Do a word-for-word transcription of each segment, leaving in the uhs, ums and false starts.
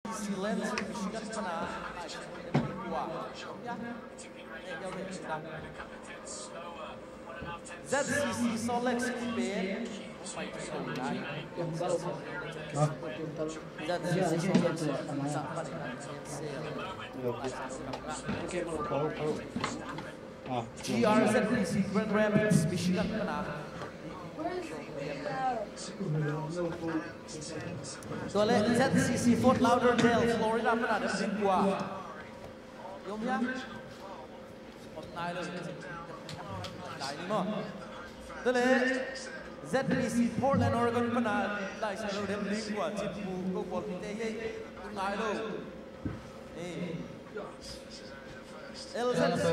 Lens, Michigan pana. Zcc Salt Lake City pen. Zcc Salt Lake City. GRZCC Grand Rapids, Michigan pana. Tua leh ZCC Fort Lauderdale, Florida pana dem ding kua? Om hia? Om nai lo. Nai ni maw. Tua leh ZBC Portland, Oregon pana lai sa lo dem ding kua? Cin pu ko pawlpite hi. Tung nai lo. Eh. LZC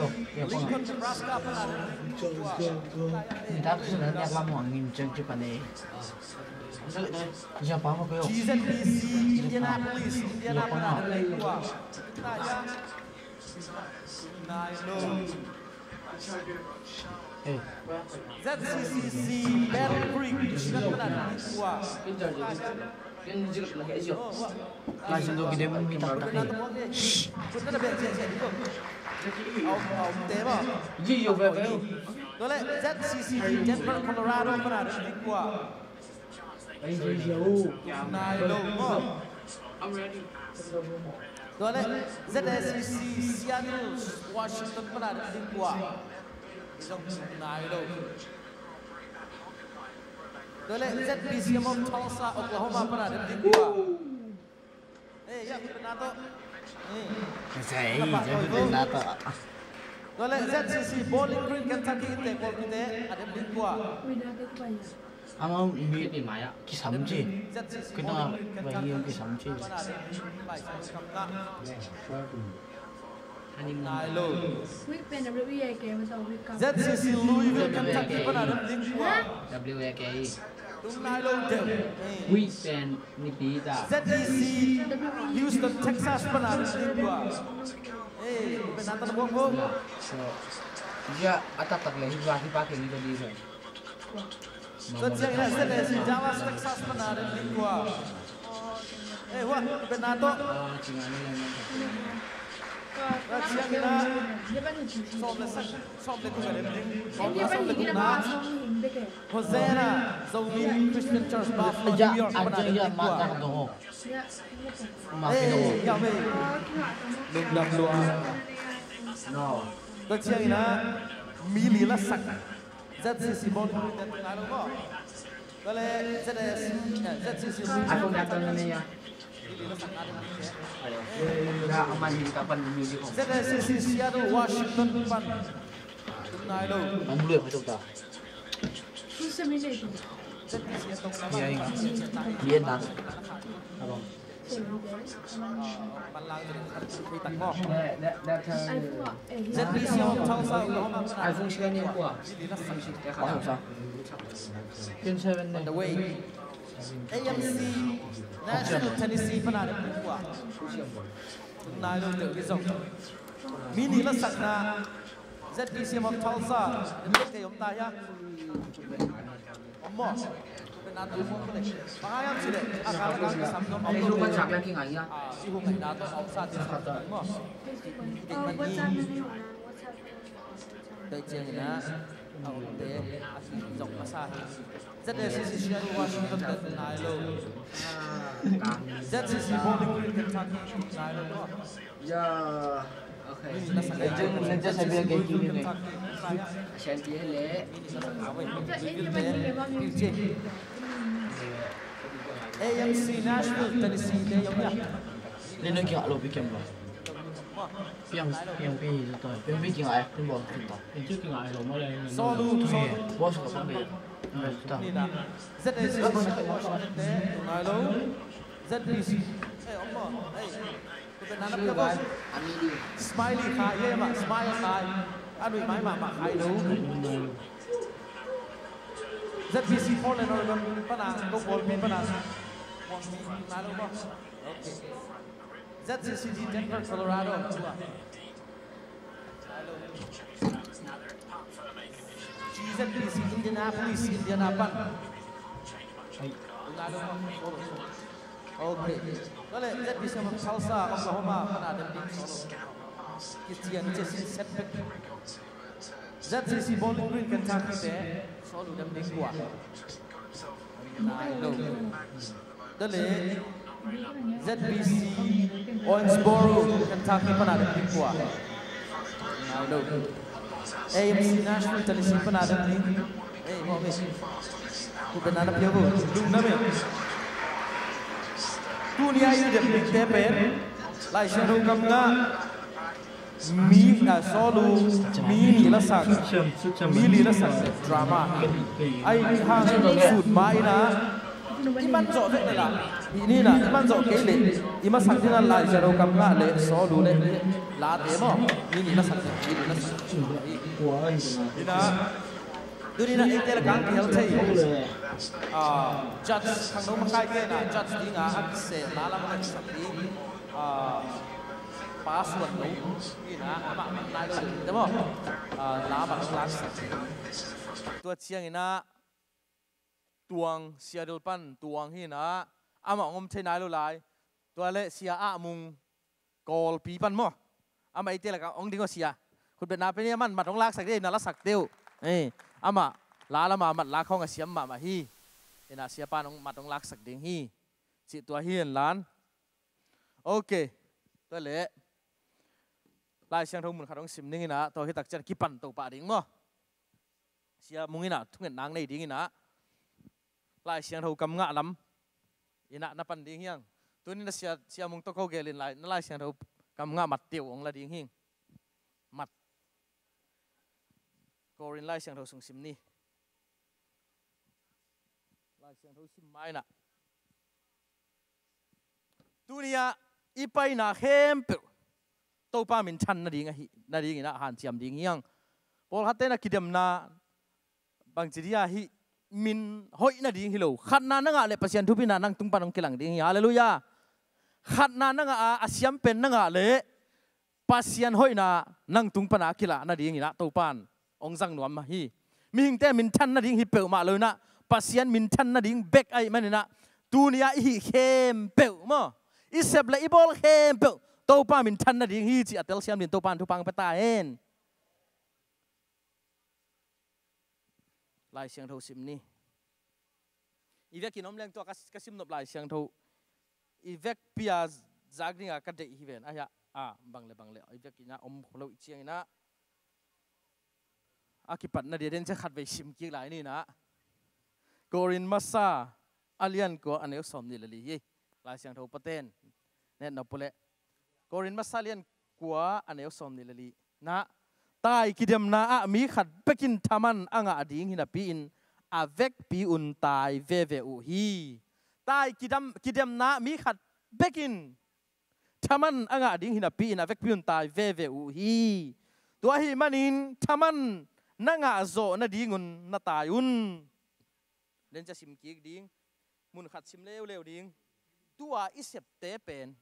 Lincoln, Nebraska pana dem ding kua? Ni tak sunan yak lam wang ngim ceng ci pane. Ziapa ma ko yo. GZBC Indianapolis, Indiana pana dem ding kua? Nai lo. Eh. ZCCC Battle Creek, Michigan pana dem ding kua? Lai sin do ki dem mi tak tak ni. Tua leh ZCCD Denver, Colorado pana dem ding kua? Nai lo maw. Tua leh ZSCC Seattle, Washington pana dem ding kua? Nai lo. Tua leh ZBCM of Tulsa, Oklahoma pana dem ding kua? Eh, ya, Renato. Eh. Saya, Renato. Tua leh ZCC Bowling Green, Kentucky te kol kite a dem ding kua? Ama mi kisam ci. Kita bai kisam ci. Nai lo. Week pen W A K, week ZCC Louisville, Kentucky pana dem ding kua? W A K. Tung nai lo deuh. Week pen nipi ta. ZEC Houston, Texas pana dem ding kua? Eh, pen nata na buang ko. So, ya, atak tak le hipa hipa ke ni ko di so. Tua ciangin ZEC Dallas, Texas pana dem ding kua? Eh, hua, pen na to. Tua ciangin sawm le sak, sawm le guk a dem ding. Sawm le guk na. Hosanna, Zomi Christian Church, Buffalo, New York pana dem ding kua? Eh, ya me. Lungdam lua. Tua ciangin mi li la sak. ZCC Bowling Green te tung nai lo maw. Tua leh ZEC, eh, ZCC Louisville, Kentucky. ZEC Seattle, Washington pan. Tung nai lo. ZBC a tong na. Abang. ZBC of Tulsa, Oklahoma. On the way. AMC Nashville, Tennessee pana dem ding kua? Nai lo deuh hi zong. Mi ni la sakna. ZBCM of Tulsa. Om ta hia? Om maw? Pen na tawh om maw le? Bang hiam cih leh a kal a kal kisam dong om lo. Ei, lu ka chak la kingai hia? Ah, i hu ngaihna tawh a om sa te sa dong maw? Dik man hi. Tua ciangin a omte a ki zong masa hi. ZACC Seattle Washington te nai lo. ZCC Bowling Green Kentucky nai lo. Ya, okay. AMC Nashville, Tennessee te yong ya. Lino kia lo pi kem lo. Piang, piang pi to. Piang pi kia ai, piang bol to. Piang pi kia ai lo mo le. Solo, solo. Boss ko pang pi. Ni na. ZACC Washington te nai lo. ZBC. Eh, om mo. Eh. Smiley khai ye ma, smile khai. Anui mai ma ma khai lo. ZBC Portland, Oregon pana, ko Paul pi pana. Nai lo mo. Okay. ZCCD Denver, Colorado. GZBC Indianapolis, Indiana pan. Nai lo mo. Ok. Tua leh Z B C Tulsa, Oklahoma pana dem ding solo. Kician cia sin set bek. Z C C Bowling Green Kentucky te solo dem ding kua? Nai lo. Tua leh Z B C Owensboro Kentucky pana dem ding kua? Nai lo. A M C Nashville Tennessee pana dem ding. Ei, mawk ei. Khutbetna na pia uh. Lungdam ei. Tuni a i dem dingte pen Lai Siangtho kam ngah, mi, ah, solo, mi nih lasak, mi li lasak drama. Ahi hang sut ma in ah i man zawh vek leh lah, hih ni in ah i man zawh kei leh i masak ding in ah Lai Siangtho kam ngah leh solo leh late maw, mi nih lasak, mi nih lasak. In ah, tuni in ah eite lakah kihel thei, ah, judge, khangno makaite in ah judge ding a, a kiseh la lam a kisak ding, ah, Pa Suan Lo in ah, amah man nai lo ding te maw, ah, la man hong laksak. Tua ciangin ah Tuang, Seattle pan Tuang hi in ah, amah hong om thei nai lo lai. Tua leh Sia Ah Mung, Kawlpi pan maw, amah eite lakah hong ding aw Sia. Khutbetna pia ni, aman mat hong laksak ding, na lasak deuh. Eh, amah la lam a mat lak khawng a siam mahmah hi. In ah Sia pan hong mat hong laksak ding hi. Cih tua hi in lan. Ok. Tua leh Lai Siangtho mun khat hong sim ning in ah, tua hi tak ciang kipan to pah ding maw. Sia Mung in ah thungetna nei ding in ah, Lai Siangtho kam ngah lam in ah na pan ding hi hang. Tuni in ah Sia, Sia Mung tawh ko gel in lai, na Lai Siangtho kam ngah mat teuh hong la ding hing. Mat. Korin Lai Siangtho sung sim ni. Lai Siangtho sim ma in ah, tuni a i paina khempeuh Topa minthan nading ahi, nading in ah hanciam ding hi hang. Pawlkhatte in ah kidemna bangci dia hih, min hoih nading hi lo. Khatna na ngah leh Pasian thupina nang tung pan hong kilang ding hi. Halleluiah. Khatna na ngah a, a siam pen na ngah leh Pasian hoihna nang tung pan a kilah nading in ah Topan hong zang nuam mah hi. Mihingte minthan nading hi peuhmah lo in ah, Pasian minthan nading bek ahih man in ah, tuni a i hih khempeuh maw, i sep leh i bawl khempeuh Topa minthan nading hi cih a telsiam ding Topan thupha hong pia ta hen. Lai Siangtho sim ni. I vekin om leng tua ka, ka sim nop Lai Siangtho i vekpi a zak ding a ka deih hi ven. Ahi a, a, bang leh bang leh i vekin ah om kho lo i ciangin ah, a kipatna dia den ciang khatvei sim kik lai ni in ah. Korin Masa a lian kua, a neu sawm nih leh li hi. Lai Siangtho paten net nop uh leh, Korin Masa lian kua, a neu sawm nih leh li in ah, tai kidemna ah mi khat bek in thaman a ngah ding hi napi in, a vekpi un tai veve uh hi. Tai kidam, kidemna ah mi khat bek in thaman a ngah ding hi napi in, a vekpi un tai veve uh hi. Tua ahih manin thaman na ngah zawh nading un na tai un. Den ciang sim kik ding. Mun khat sim leuleu ding. Tua i septe pen,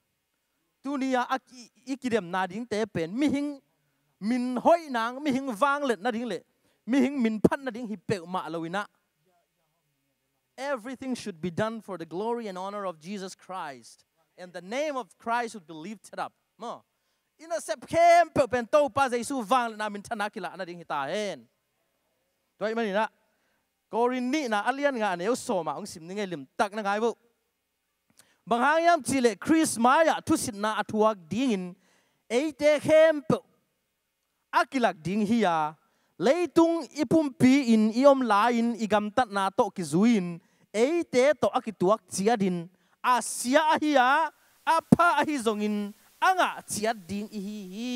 tuni a, a ki, i kidemna dingte pen mihing min hoih nang, mihing vangliat nading leh mihing min phat nading hi peuhmah lo in ah, everything should be done for the glory and honor of Jesus Christ, and the name of Christ would be lifted up. Maw, i nasep khempeuh pen Topa Jesu vangliatna minthanna kilah nading hi ta hen. Tua ahih man in ah, Korin nihna a lian nga, a neu sawm ah hong sim ning ei, limtak na ngai uh. Bang hang hiam cih leh Khrist mai-ah thusitna a thuak dingin eite khempeuh a kilak ding hi a, leitung i pumpi-in i om lai-in i gamtatna tawh kizui-in eite tawh a kituak ciatin, a sia ahi a, a pha ahi zongin a ngah ciat ding i hi hi.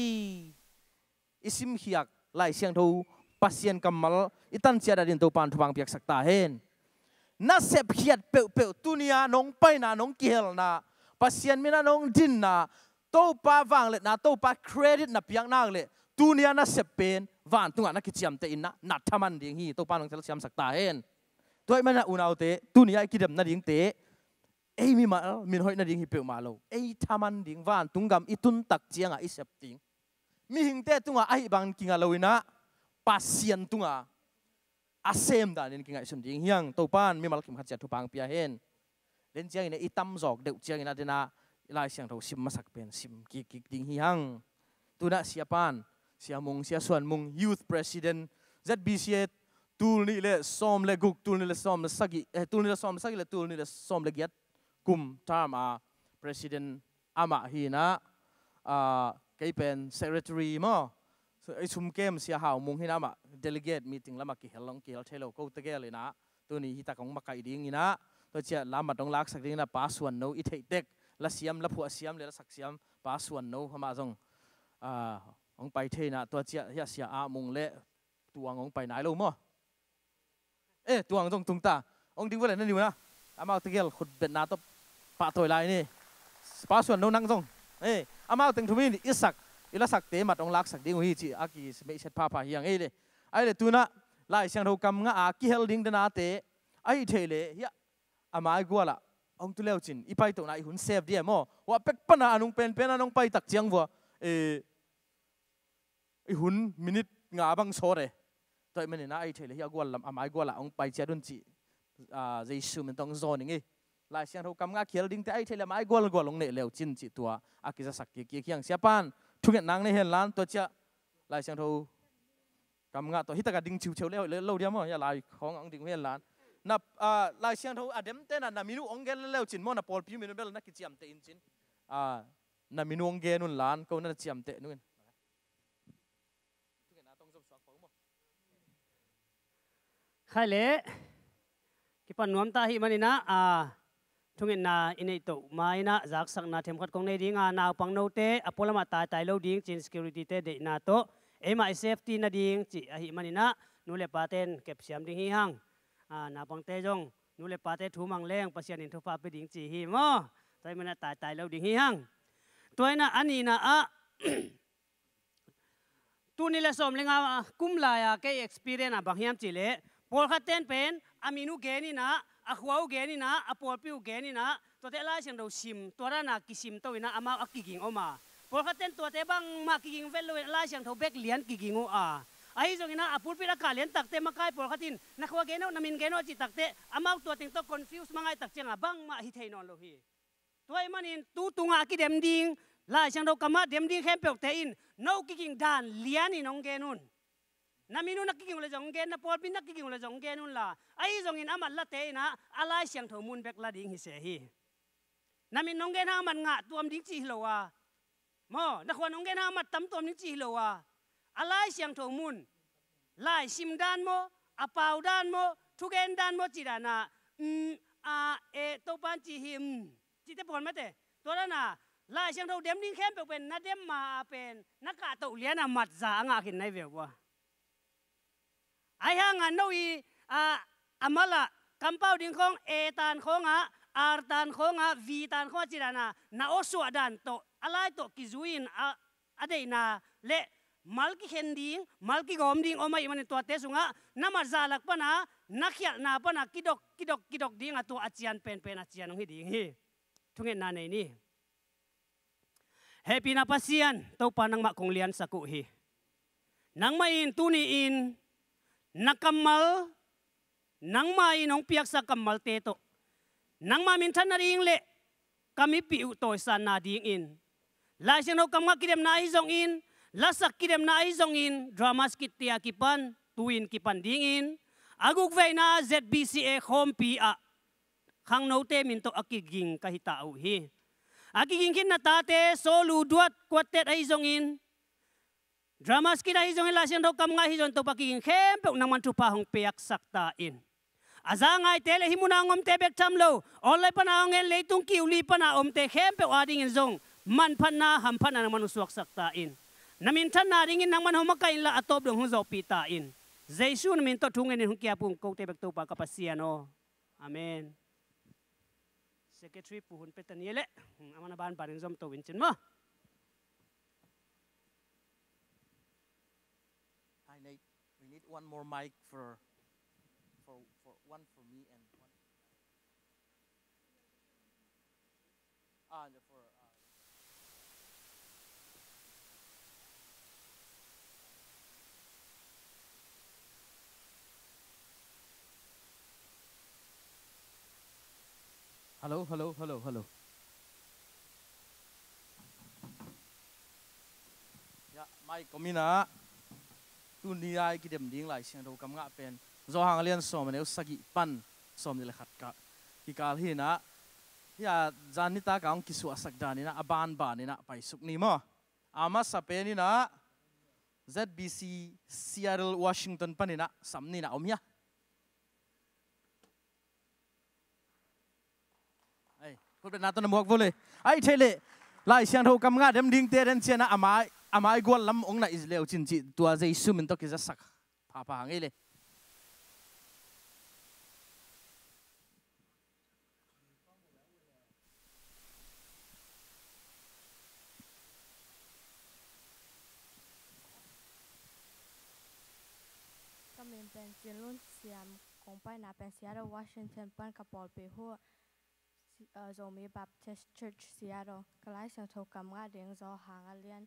I simkhiat Lai Siangtho, Pasian kammal i tan ciat a dingin Topan thupha hong piaksak ta hen. Na sepkhiat peuhpeuh, tuni a nong paina, nong kihelna, Pasian min a nong dinna, Topa vangliatna, Topa credit na piak nak leh, tuni a na sep pen vantungah na kiciamteh in ah, na thaman ding hi. Topan hong telsiamsak ta hen. Tua ahih man in ah unaute, tuni a i kidem nadingte, ei mimal min hoih nading hi peuhmah lo, ei thaman ding, vantung gam i tun tak ciangah i sep ding, mihingte tungah ahi bangin kinga lo in ah, Pasian tungah a sem danin kingaihsun ding hi hang. Topan mimal kim khat ciat thupha hong pia hen. Len ciangin i tam zawk deuh ciangin a dena Lai Siangtho sim masak pen sim kikkik ding hi hang. Tunah Sia Pan, Sia Mung, Sia Suan Mung, Youth President, Z B C A, tul nih le sawm le guk, tul nih le sawm le sagih, eh, tul nih le sawm le sagih le tul nih le sawm le giat kum term a President amah hi inah, ah, kei pen Secretary maw. So, i sum kem Sia Hau Mung hi inah amah delegate meeting lamah kihel long kihel thei lo ko tegel inah. Tuni hi tak hong makaih ding inah. Tua ciah lammat hong laksak ding inah Pa Suan No i theih tek. La siam, la phuah siam le la sak siam Pa Suan No amah zong, ah, hong pai thei inah. Tua ciah hiah Sia Ah Mung le Tuang hong pai nai lo maw? Eh, Tuang zong tung ta. Hong ding vua le na niu na. Amau tegel khutbetna tawh pahtawi lai ni. Pa Suan No nang zong. Eh, amau teng thum in i sak, i la sakte mat hong laksak ding uh hi ci a kimeihset phapha hi hang ei le. Ai le tunah Lai Siangtho kam ngah a kihel ding denate ahi thei le hiah a maigual ah hong tu leucin i paitohna i hun save dia maw? Wah pek pana a nung penpen a nong pai tak ciang vua, eh, i hun minute nga bang sawt e. Tua ahih manin ah ahi thei le hiah gual lam a maigual ah hong pai ciat un cih, ah, Jesu min tawh hong zawn ing ei. Lai Siangtho kam ngah kihel dingte ahi thei le a maigual gual hong neh leucin cih tua a kizasak kik kik hi hang. Sia Pan, thungetna hong nei hen lan tua ciah Lai Siangtho kam ngah tawh hi takah ding ciuciu le hoih le lo dia maw? Hiah lai khawng ah hong ding uh hen lan. Na, ah, Lai Siangtho a demte na, na min uh hong gen le leucin maw? Na pawlpi min uh bel na kiciamteh in cin. Ah, na min uh hong gen un lan ko na na ciamteh nung in. Khai le kipan nuam ta ahih manin ah, a, thungetna i neih toh ma-in ah zaksakna themkhat kong nei ding a, naupang note a pualam ah taitai lo ding ci-in security-te deihna tawh eimah i safety nading cih ahih manin ah nu le pate'n kepsiam ding hi hang. A, naupangte zong nu le pate thu mang leng Pasian in thupha pia ding ci hi maw? Tua ahih manin ah taitai lo ding hi hang. Tua in ah a nihna ah, tuni le sawm le nga kum lai-a kei experience ah bang hiam cih leh, pawlkhat ten pen a min uh gen in ah, a khua uh gen in ah, a pawlpi uh gen in ah, tuate Lai Siangtho sim, tua dan a kisim to in ah amau a kiging om a. Pawlkhat ten tuate bangmah kiging vet lo in ah Lai Siangtho bek lian kiging uh a. Ahi zongin ah a pulpit a kah lian takte makai pawlkhat in na khua gen uh, na min gen uh a cih takte amau tua teng tawh confuse mangai tak ciang a bangmah hi thei nawn lo hi. Tua ahih manin tu tungah a kidem ding, Lai Siangtho kamah dem ding khempeuhte in no kiging dan lianin hong gen un. Na min uh na kiging uh le zong hong gen, na pawlpi na kiging uh le zong hong gen unla, ahi zongin a mat late in ah a Lai Siangtho mun bek la ding hi se hi. Na min hong gen hang a mat ngah tuam ding cih hi lo a, maw, na khuan hong gen hang a mat tam tuam ding cih hi lo a, a Lai Siangtho mun, lai sim dan maw, a pau dan maw, thugen dan maw, cih dan ah, mm, a, e, Topa'n ci hi, mm, cihte pawl mate. Tua dan a Lai Siangtho dem ding khempeuh pen na dem ma-a pen na kahtoh lian a mat za a ngah khin nai ve uh a. Ahi hang a no i, a, a mal ah kampau ding khawng, e tan khawng ah, ar tan khawng ah, vi tan khawng ah, cih dan a na awsuah dan tawh a lai tawh kizui in a, a deihna le mal kikhen ding, mal kigawm ding om ahih manin tuate sungah na mat za lak pan a, na khialhna pan a kidok, kidok, kidok ding a tua a cian penpen a cian hong hi ding hi. Thungetna nei ni. Hehpihna Pasian, Topa nangmah kong liansak uh hi. Nangmah in tuni-in na kammal, nangmah in hong piaksa kammalte tawh nangmah minthan nading le ka mipih uh tawisang nadingin Lai Siangtho kam ngah kidemna ahi zongin, lasak kidemna ahi zongin, drama skit-te a kipan, tu-in kipan dingin a gukveina Z B C A khawmpi ah khangnote min tawh a kiging ka hi ta uh hi. A kiging khin na tate, sawlu, duat, kuattet ahi zongin, drama skit ahi zongin, Lai Siangtho kam ngah ahi zongin, Topa kiging khempeuh nangman thupha hong piaksak ta in. A za ngaite le hih muna hong omte bek tham lo, online pana hong en, leitung kiuli pana omte khempeuh adingin zong manphatna, hamphatna nangman hong suaksak ta in. Na minthanna dingin nangman hong makaih inla a tawp dong hong zawhpih ta in. Jesu na min tawh thu ngenin hong ki-ap uh kote bek Topa ka Pasian aw. Amen. Secretary Pu Hun Petani le, hmm, amah na banbanin zom to in cin maw. Hi, Nate. We need one more mic for, for, for one for me and one. Ah, the, for, uh, Hello, hello, hello, hello. Ya, mai komin ah tuni a i kidem ding Lai Siangtho kam ngah pen Johan a lian sawm, a neu sagih pan sawmnih le khat kikal hi in ah, hih a zan nitak a hong kisuahsak dan in ah, a banban in ah paisuk ni maw. A masa pen in ah Z B C Seattle Washington pan in ah sam ni in ah om hia. Ai, khutbetna tawh na muak vo le. Ai, thei le. Lai Siangtho kam ngah dem dingte den ciang a, a mai, a mai gual lam ong na i leu cin cih tua Jesu min tawh kizasak phapha hang ei le. Ka min pen Cin Lun Siam, kong paina pen Seattle, Washington pan ka pawlpi uh, Si-, uh, Zomi Baptist Church Seattle. Ka Lai Siangtho kam ngah ding Johan a lian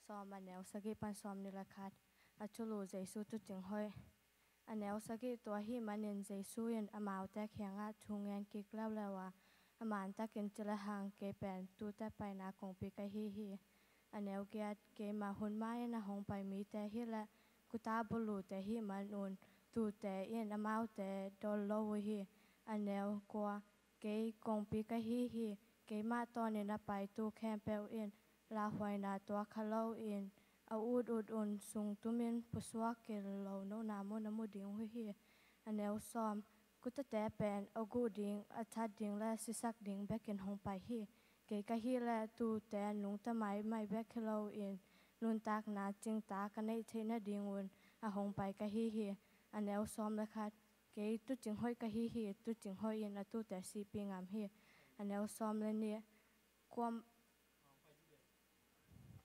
sawm, a neu sagih pan sawmnih le khat. A thulu: Jesu tuucing hoih. A neu sagih: Tua ahih manin Jesu in amaute kiangah thu ngen kik leuleu a, a man takin ci lehang, kei pen tuute paina kongpi ka hi hi. A neu giat: Keima hun ma-in a hong pai mite hi leh guta bulute ahih manun tuute in amaute don lo uh hi. A neu kua: Kei kongpi ka hi hi. Keimah tawnin a pai tuu khempeuh in lauhuaina tuak kha loin, a ut ut un sung tumin pusuakin lonona mun a mu ding uh hi. A neu sawm: Gutate pen a guh ding, a that ding le sisak ding bekin hong pai hi. Kei ka hi leh tuute a nungta maimai bek hi loin, nuntakna cingta ka neih theih nadingun a hong pai ka hi hi. A neu sawm le khat: Kei tuucing hoih ka hi hi. Tuucing hoih in a tuute sihpih ngam hi. A neu sawm le nih: Kuam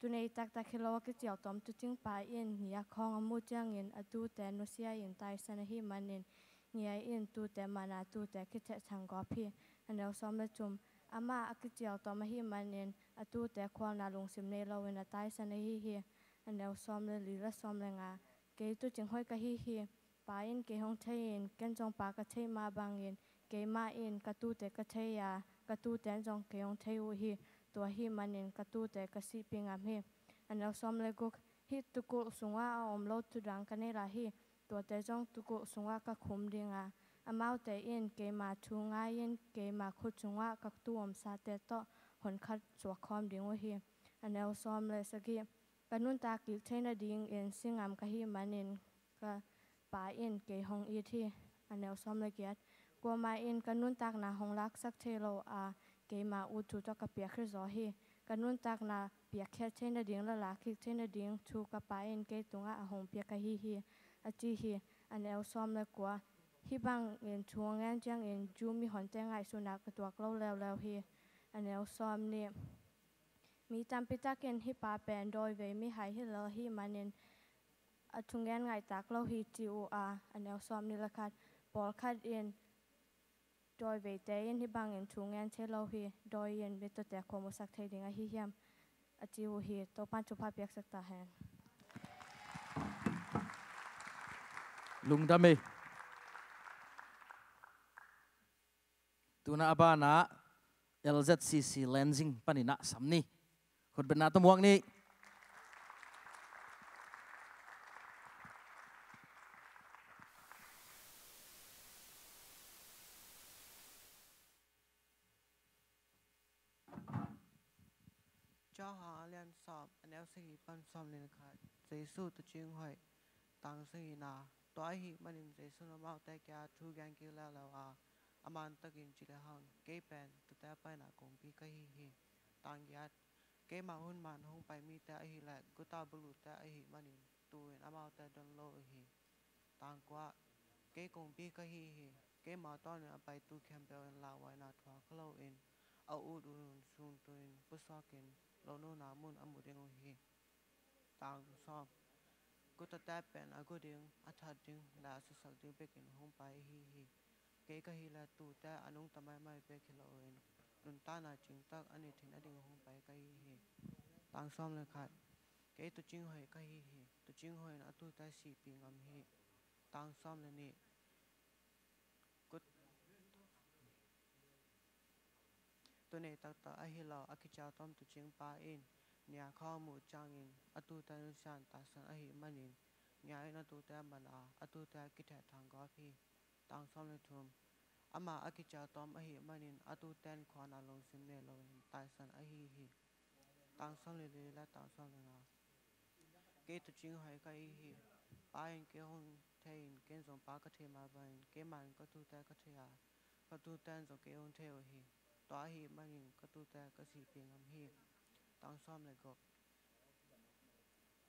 tunei taktak hi lo a kicialtawm tuucingpa in ngiak khawng a muh ciangin a tuute nusia-in taisan ahih manin, ngia in tuute mana tuute kithehthang gawp hi. A neu sawm le thum: Amah a kicialtawm ahih manin a tuute khualna lungsim nei loin a taisan ahi hi. A neu sawm le li le sawm le nga: Kei tuucing hoih ka hi hi. Pa in kei hong thei-in, ken zong Pa ka theih mah bangin, keimah in ka tuute ka thei a, ka tuute in zong kei hong thei uh hi. Tua ahih manin ka tuute ka sihpih ngam hi. A neu sawm le guk: Hih tuukulh sungah a om lo tuu dang ka nei lai hi. Tuate zong tuukulh sungah ka khum ding a, amaute in keima thu ngai-in keima khut sungah ka tuu omsate tawh honkhat suak khawm ding uh hi. A neu sawm le sagih: Ka nuntak kik thei nadingin si ngam ka hih manin ka Pa in kei hong it hi. A neu sawm le giat: Kuamah in ka nuntakna hong laksak thei lo a, keima ut thu tawh ka piak hi zaw hi. Ka nuntakna piakkhiat thei nading le lakkik thei nading thu ka Pa in kei tungah a hong pia ka hi hi, a ci hi. A neu sawm le kua: Hih bangin thu a ngen ciangin Jew mihonte ngaihsutna ka tuak lo leuleu hi. A neu sawm nih: Mi tampi takin hih pa pen dawivei mihai hi lel ahih manin a thungen ngaihtak lo hi, ci uh a. A neu sawm nih le khat: Pawlkhat in dawiveite in hih bangin thu ngen thei lo hi. Dawi in mi tuate kua musak thei ding ahi hiam, a ci uh hi. Topa'n thupha piaksak ta hen. Lungdam ei. Tuna a banah L Z C C Lansing panin ah sam ni. Khutbetna tawh muak ni. Johan a lian sawm, a neu sagih pan sawmnih le khat. Jesu tuucing hoih. Tang sagihna. Tua ahih manin Jesu in amaute kiangah thu gen kik leuleu a, a man takin ci lehang, kei pen tuute paina kongpi ka hi hi. Tang giat: Keima hun ma-in hong pai mite ahih leh guta bulute ahih manin tuu in amaute don lo uh hi. Tang kua: Kei kongpi ka hi hi. Keima tawnin a pai tuu khempeuh in lauhuaina tuak kha loin, a ut ut un sung tumin pusuakin lonona mun a mu ding uh hi. Tang sawm: Gutate pen a guh ding, a that ding le a sisak ding bekin hong pai ahi hi. Kei ka hi leh tuute a nungta maimai bek hi loin, nuntakna cingtak a neih theih nading hong pai ka hi hi. Tang sawm le khat: Kei tuucing hoih ka hi hi. Tuucing hoih in a tuute sihpih ngam hi. Tang sawm le nih: Kut- Tuni taktak ahi lo a kicial tawm tuucing pa in nia khawng a muh ciangin a tuute nusia in taisan ahih manin nia in a tuute man a, a tuute a kithehthang gawp hi. Tang sawm le thum. Amah a kicial tawm ahih manin a tuute in khuana lungsim nei loin taisan ahi hi. Tang sawm le li le tang sawm le nga. Kei tuucing hoih ka hi hi. Pa in kei hong thei in, ken zong Pa ka thei mah bangin keimah in ka tuute ka thei a, ka tuute in zong kei hong thei uh hi. Tua ahih manin ka tuute ka sihpih ngam hi. Tang sawm le guk.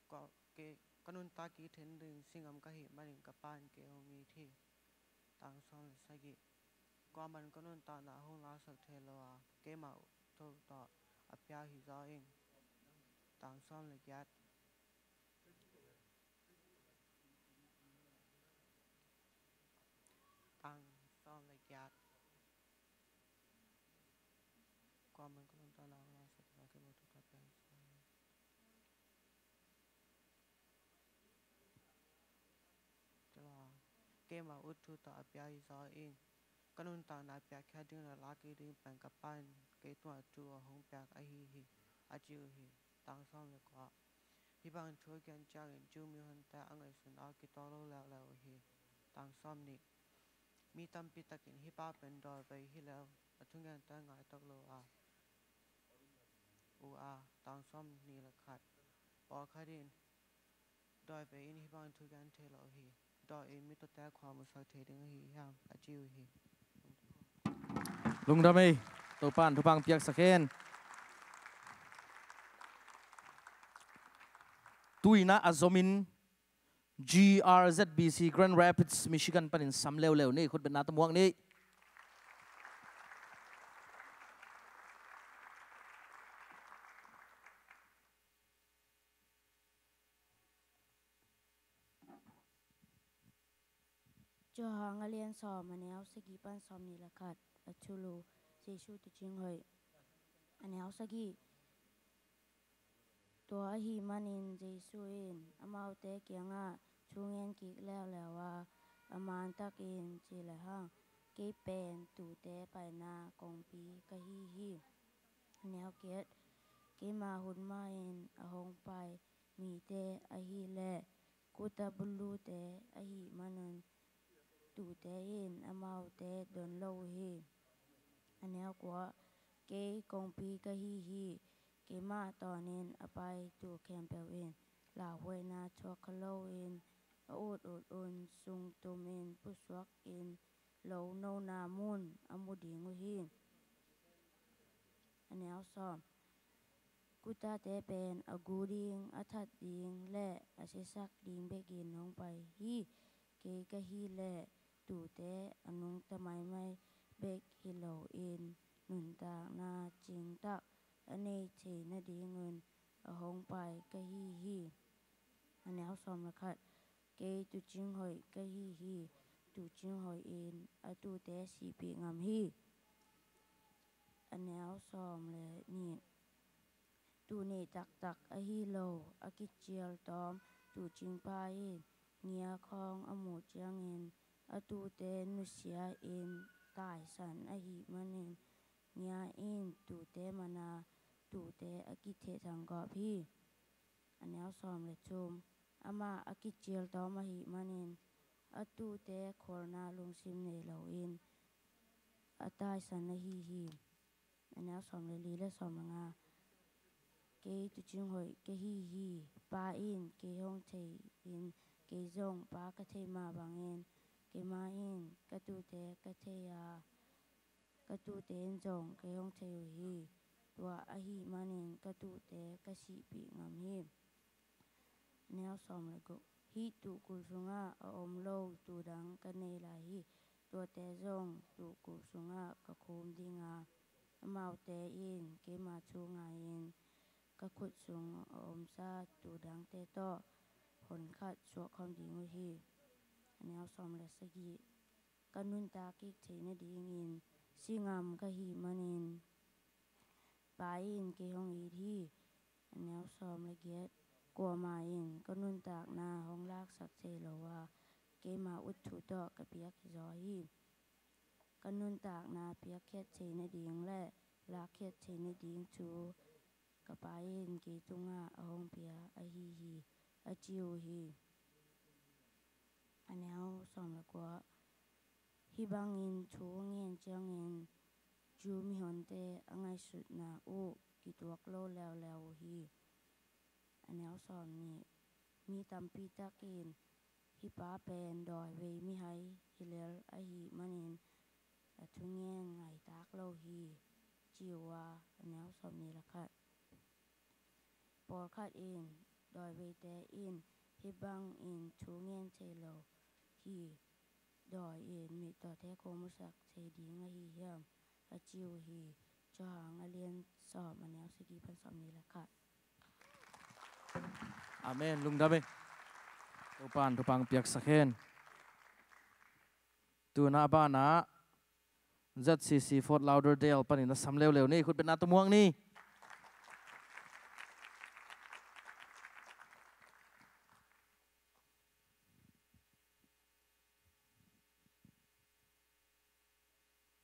Ka, ke, ka nuntak kik theih nading si ngam ka hih manin ka Pa in kei hong it hi. Tang sawm le sagih. Kuaman ka nuntakna hong laksak thei lo a, keimah tho tawh a piak hi zaw ing. Tang sawm le giat. Tang sawm le giat. Kuaman ka nuntakna hong laksak thei lo a, keimah tho tawh a piak hi zaw ing. Keimah ut thu tawh a piak hi zaw ing. Ka nuntakna piakkhiat ding le lak kik ding pen ka Pa in kei tungah thu a hong piak ahi hi, a ci uh hi. Tang sawm le kua. Hih bang thu a gen ciangin Jew mihonte a ngaihsutna uh kitawk lo leuleu uh hi. Tang sawm nih. Mi tampi takin hih pa pen dawivei hi lo, a thugente ngaitak lo a, uh a. Tang sawm nih le khat. Pawlkhat in dawivei in hih bang thu gen thei lo hi. Dawi in mi tawte khua musak thei ding ahi hiam, a ci uh hi. Lungdam ei. Topa'n thupha piaksak hen. Tu-in a zomin G R Z B C Grand Rapids, Michigan panin sam leuleu ni, khutbetna tawh muak ni. Johan a lian sawm, a neu sagih pan sawmnih le khat. A thulu: Jesu tuucing hoih. A neu sagih. Tua ahih manin Jesu in amaute kiangah thu ngen kik leuleu a, a mantakin ci lehang, kei pen tuute paina kongpi ka hi hi. A neu giat. Keima hun ma-in a hong pai mite ahih leh kuta bulute ahih manun tuute in amaute don lo uh hi. A neu kua. Kei kongpi ka hi hi. Keimah tawnin a pai tuu khempeuh in lauhuaina thuak kha loin a ut ut un sungtumin pusuakin lo nona mun a mu ding uh hi. A neu sawm. Kutate pen a gu ding, a that ding le a siasak ding bekin hong pai hi. Kei ka hih leh tuute a nungta maimai bek hi loin nuntakna cingtak a nei theih nadingun a hong pai ka hi hi. A neu sawm le khat. Kei tuucing hoih ka hi hi. Tuucing hoih in a tuute sihpih ngam hi. A neu sawm le nih. Tuni taktak ahi lo a kicial tawm tuucingpa in ngia khawng a muh ciangin a tuute nusia in taisan ahih manin ngia in tuute man a, tuute a kithehthang gawp hi. A neu sawm le thum. Amah a kicial tawm ahih manin a tuute khualna lungsim nei loin a taisan ahi hi. A neu sawm le li le sawm le nga. Kei tuucing hoih ka hi hi. Pa in kei hong thei in, kei zong Pa ka thei mah bangin keimah in ka tuute ka thei a, ka tuute in zong kei hong thei uh hi. Tua ahih manin ka tuute ka sihpih ngam hi. A neu sawm le guk. Hih tuukulh sungah a om lo tuu dang ka nei lai hi. Tuate zong tuukulh sungah ka khum ding a, amaute in keima thu ngai-in ka khut sung a omsa tuu dangte tawh hon khat suak khawm ding uh hi. A neu sawm le sagih. Ka nuntak kik theih nadingin si ngam ka hih manin Pa in kei hong it hi. A neu sawm le giat. Kuamah in ka nuntakna hong laksak thei lo a, keima ut thu tawh ka piak hi zaw hi. Ka nuntakna piakkhiat theih nading le lakkhiat theihna ding thu ka Pa in kei tungah a hong pia ahi hi, a ci uh hi. A neu sawm le kua. Hih bangin thu a ngen ciangin Jew mihonte a ngaihsutna uh kituak lo leuleu uh hi. A neu sawm nih. Mi tampi takin hih pa pen dawivei mihai hi lel ahih manin a thungen ngaitak lo hi, ci uh a. A neu sawm nih le khat. Pawlkhat in, dawiveite in hih bangin thu ngen thei lo hi, dawi in mitawte kua musak thei ding ahi hiam, a ci uh hi. Johan a lian sawm, a neu sagih pan sawm nih le khat. Amen. Lungdam e. Topa'n thupha piaksak hen. Tuna banah Z C C Fort Lauderdale panin a sam leuleu ni, khut beng na tawh muak ni.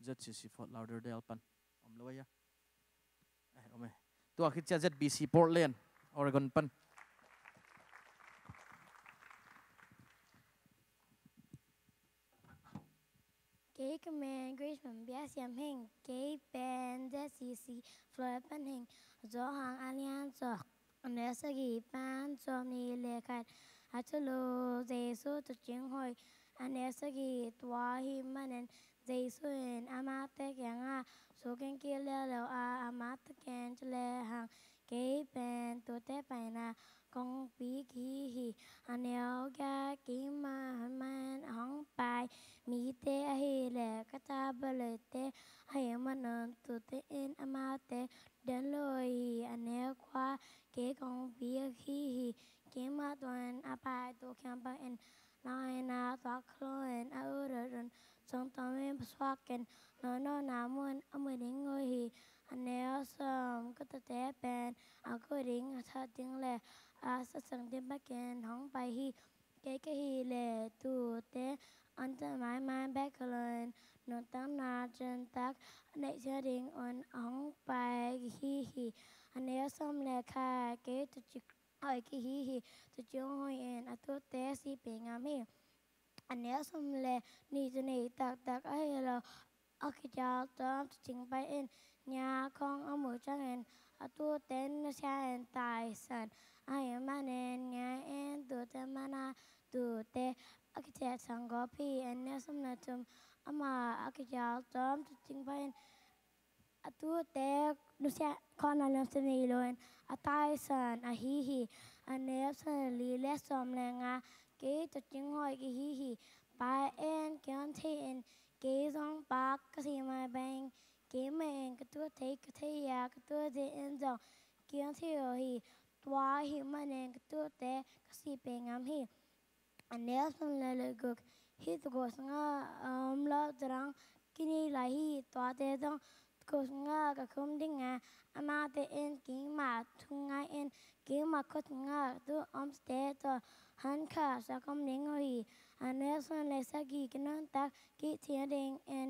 Z C C Fort Lauderdale pan om lo a. Eh, om e. Tua khit ciang Z B C Portland, Oregon pan. Kei ka min Grace Mambia Siam Hing, kei pen Z C C Floyd pan hing. Johan a lian sawm, a neu sagih pan sawm nih le khat. A thulu Jesu tuucing hoih. A neu sagih. Tua ahih manin Jesu in amaute kiangah thu gen kik leuleu a, amaute kiang ci lehang, kei pen tuate paina kongpi ka hi hi. A neu giat. Keimah hong man, hong pai mite ahih leh ka tabelhte ahih manin tuate in amaute den lo hi. A neu kua. Kei kongpi ka hi hi. Keimah tungah a pai tua khempeuh in launa tuak loin a ut ut un, sungtawm in phusuak in, nawlnopna mun a mu ding uh hi. A neu sawm. Ka tuute pen a kut ding a that ding leh a satsang ding bekin hong pai hi. Kei ka hih leh tuute hong tun maimai bek hi loin nuntakna ciantak a neih ciat ding un hong pai ka hi hi. A neu sawm le khat. Kei tuucing hoih ka hi hi. Tuucing hoih in a tuute sih pia ngam hi. A neu sawm le nih. Tua nei taktak ahi lo a kicial tuam tuucing pai in nia khawng a muh ciangin a tuute nusia in taisan. Ahih manin nia in tuute mana tuute a kicial sang gawp hi. A neu sawm le thum. Amah a kicial tuam tuucing pai in a tuute nusia khawng a nusia nei loin a taisan ahi hi. A neu sawm le li. Le sawm le nga. Kei tuucing hoih ka hi hi. Pa in kei hong thei in kei zong Pa ka si mah bangin keimah in ka tuute ka thei a, ka tuute in zong kei hong thei uh hi. Tua ahih manin ka tuute ka sih pia ngam hi. A neu sawm le guk. Hih taguk sungah a om lo tua dang kini lai hi. Tuate zong taguk sungah ka khum ding a, amaute in keima thu ngai in keima khut sungah tu omte tawh hong khahsuak khawm ding uh hi. A neu sawm le sagih. Ka nuntak kik theihna dingin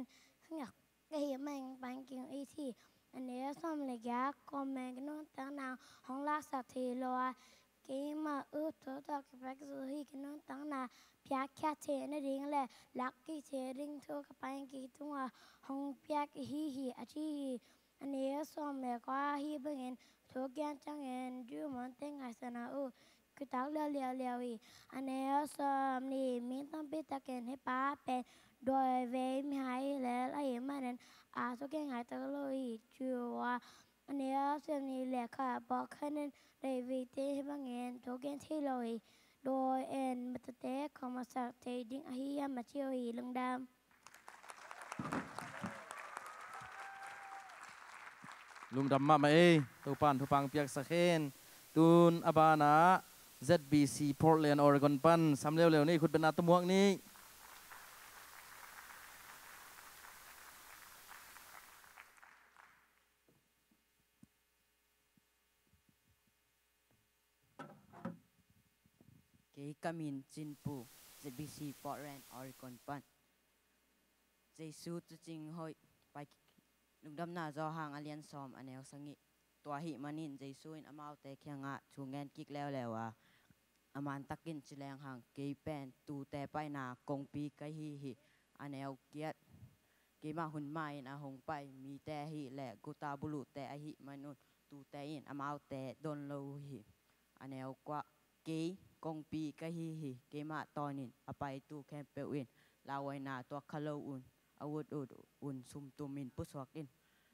ka hih manin pan kik it hi. A neu sawm le giat. Kuamah in ka nuntakna hong laksak thei lo a, keima ut thu tawh kipiak zo hi. Ka nuntakna piakkhiat theihna ding leh lak kik theihna ding thu ka Pa in kei tungah hong piak ahi hi, a ci hi. A neu sawm le kua. Hih bangin thu gen ciangin Jew mihonte ngaihsutna uh kituak lo leuleu hi. A neu sawm le nih. Mi tampi takin hih pa pen dawivei mihai hi lel ahih manin a thu gen ngaitak lo hi, ci uh a. A neu sawm nih le khat. Pawlkhat in dawiveite hih bangin thu gen thei lo hi. Dawi in mitawte kua musak thei ding ahi hiam, a ci uh hi. Lungdam. Lungdam mahmah ei. Topa'n thupha piaksak hen. Tun a banah Z B C Portland, Oregon pan sam leuleu ni, khut beng na tawh muak ni. Kei ka min Cin Pu, Z B C Portland, Oregon pan. Jesu tuucing hoih, pai kik, Lungdamna Johan a lian sawm a neu sagih. Tua ahih manin Jesu in amaute kiangah thu ngen kik leuleu a, a man takin ci leng hang, kei pen tuute paina kongpi ka hi hi. A neu giat. Keimah hun ma-in a hong pai mite ahih leh guta buluhte ahih manun tuute in amaute dawn lo uh hi. A neu kua. Kei kongpi ka hi hi. Keimah tawnin a pai tu khempeuh in lauhuaina tuak kha lo un, a ut ut un sumtumin pusuak in,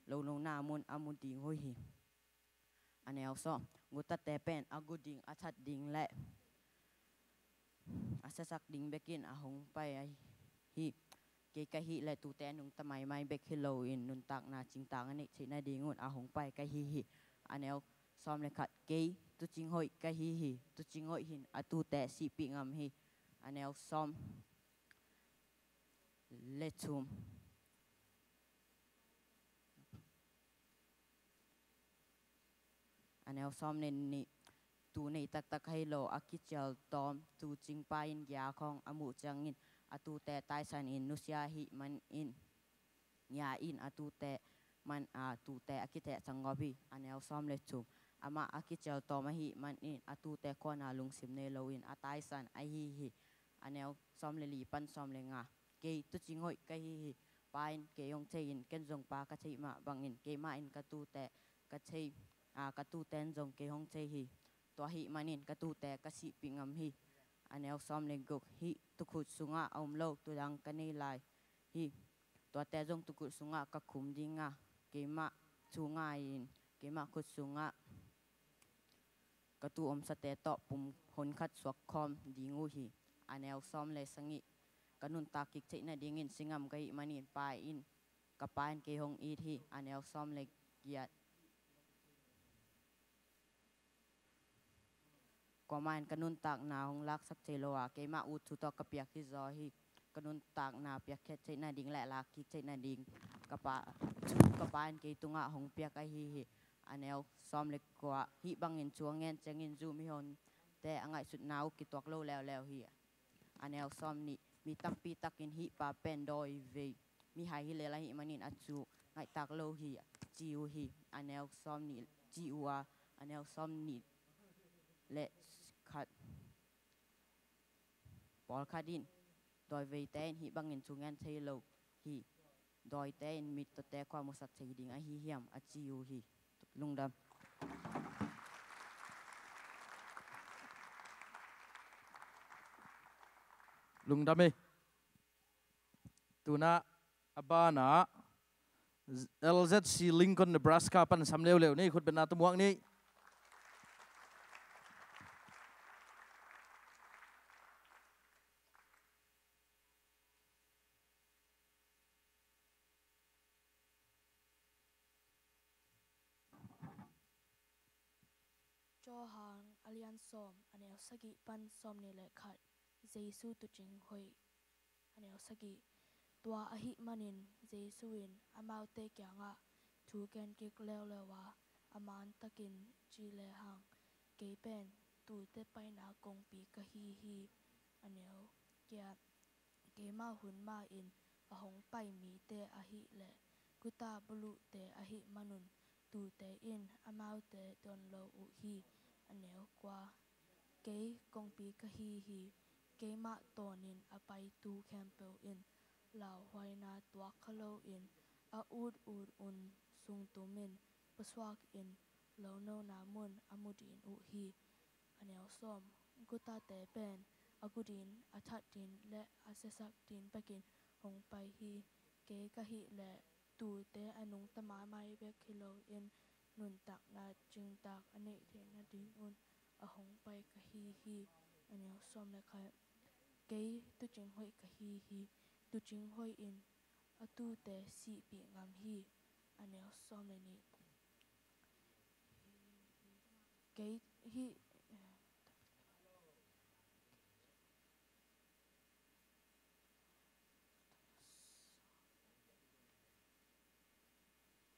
lonona mun a mu ding uh hi. A neu sawm. Gutate pen a gu ding, a that ding le a siasak ding bekin a hong pai ahi hi. Kei ka hih leh tuute a nungta maimai bek hi loin nuntakna cingtaak a neih theih nadingun a hong pai ka hi hi. A neu sawm le khat. Kei tuucing hoih ka hi hi. Tuucing hoih hin a tuute sihpih ngam hi. A neu sawm le thum. A neu sawm le nih. Tuu nei taktak hi lo a kicial tawm tuucingpa in ngia khawng a muh ciangin a tuute taisanin nusia ahih manin ngia in a tuute man a tuute a kithehsak ngawp hi. A neu sawm le thum. Amah a kicial tawm ahih manin a tuute khuana lungsim nei loin a taisan ahi hi. A neu sawm le li pan sawm le nga. Kei tuucing hoih ka hi hi. Pa in kei hong thei in ken zong Pa ka theih mah bangin keimah in ka tuute ka thei, a, ka tuute in zong kei hong thei hi. Tua ahih manin ka tuute ka sihpih ngam hi. A neu sawm le guk. Hih tuukhut sungah a om lo tuudang ka nei lai hi. Tuate zong tuukhut sungah ka khum ding a, keimah thu ngai-in keimah khut sungah ka tuu omsate tawh pum honkhat suak khawm ding uh hi. A neu sawm le sagih. Ka nuntak kik theih nadingin si ngam ka hih manin Pa in, ka Pa in kei hong it hi. A neu sawm le giat. Kuamah in ka nuntakna hong laksak thei lo a, keimah ut thu tawh ka piak hi zaw hi. Ka nuntakna piakkhiat theih nading le lakkik theih nading ka Pa, thu ka Pa in kei tungah hong piak ahi hi. A neu sawm le kua. Hih bangin thu a ngen ciangin Jew mihonte a ngaihsutna uh kituak lo leuleu hi. A neu sawm nih. Mi tampi takin hih pa pen dawivei mihai hi lel ahih manin a thu ngaihtak lo hi, ci uh hi. A neu sawm nih, ci uh a, a neu sawm nih le khat. Pawlkhat in dawiveite in hih bangin thu ngen thei lo hi. Dawite in mittawte kua musak thei ding ahi hiam, a ci uh hi. Lungdam. Lungdam hi. Tuna a bana L Z C Lincoln, Nebraska pan sam leuleu ni, khut betna tawh muak ni. Johan a lian sawm, a neu sagih pan sawmnih le khat. Jesu tuucing hoih. A neu sagih. Tua ahih manin Jesu in amaute kiangah thu gen kik leuleu a, a man takin ci lehang, kei pen tuute paina kongpi ka hi hi. A neu giat. Keimah hun ma-in a hong pai mite ahih leh guta buluhte ahih manun tuute in amaute dawn lo uh hi. A neu kua. Kei kongpi ka hi hi. Keimah tawnin a pai tu khempeuh in lauhuaina tuak kha loin a ut ut un sungtumin pusuak in lonona mun a mu ding uh hi. A neu sawm. Gutate pen a gu ding, a that ding le a siasak ding bekin hong pai hi. Kei ka hih leh tuute a nungta maimai bek hi loin nuntakna cingtaak a neih theih nadingun a hong pai ka hi hi. A neu sawm le khat. Kei tuucing hoih ka hi hi. Tuucing hoih in a tuute sihpih ngam hi. A neu sawm le nih. Kei hih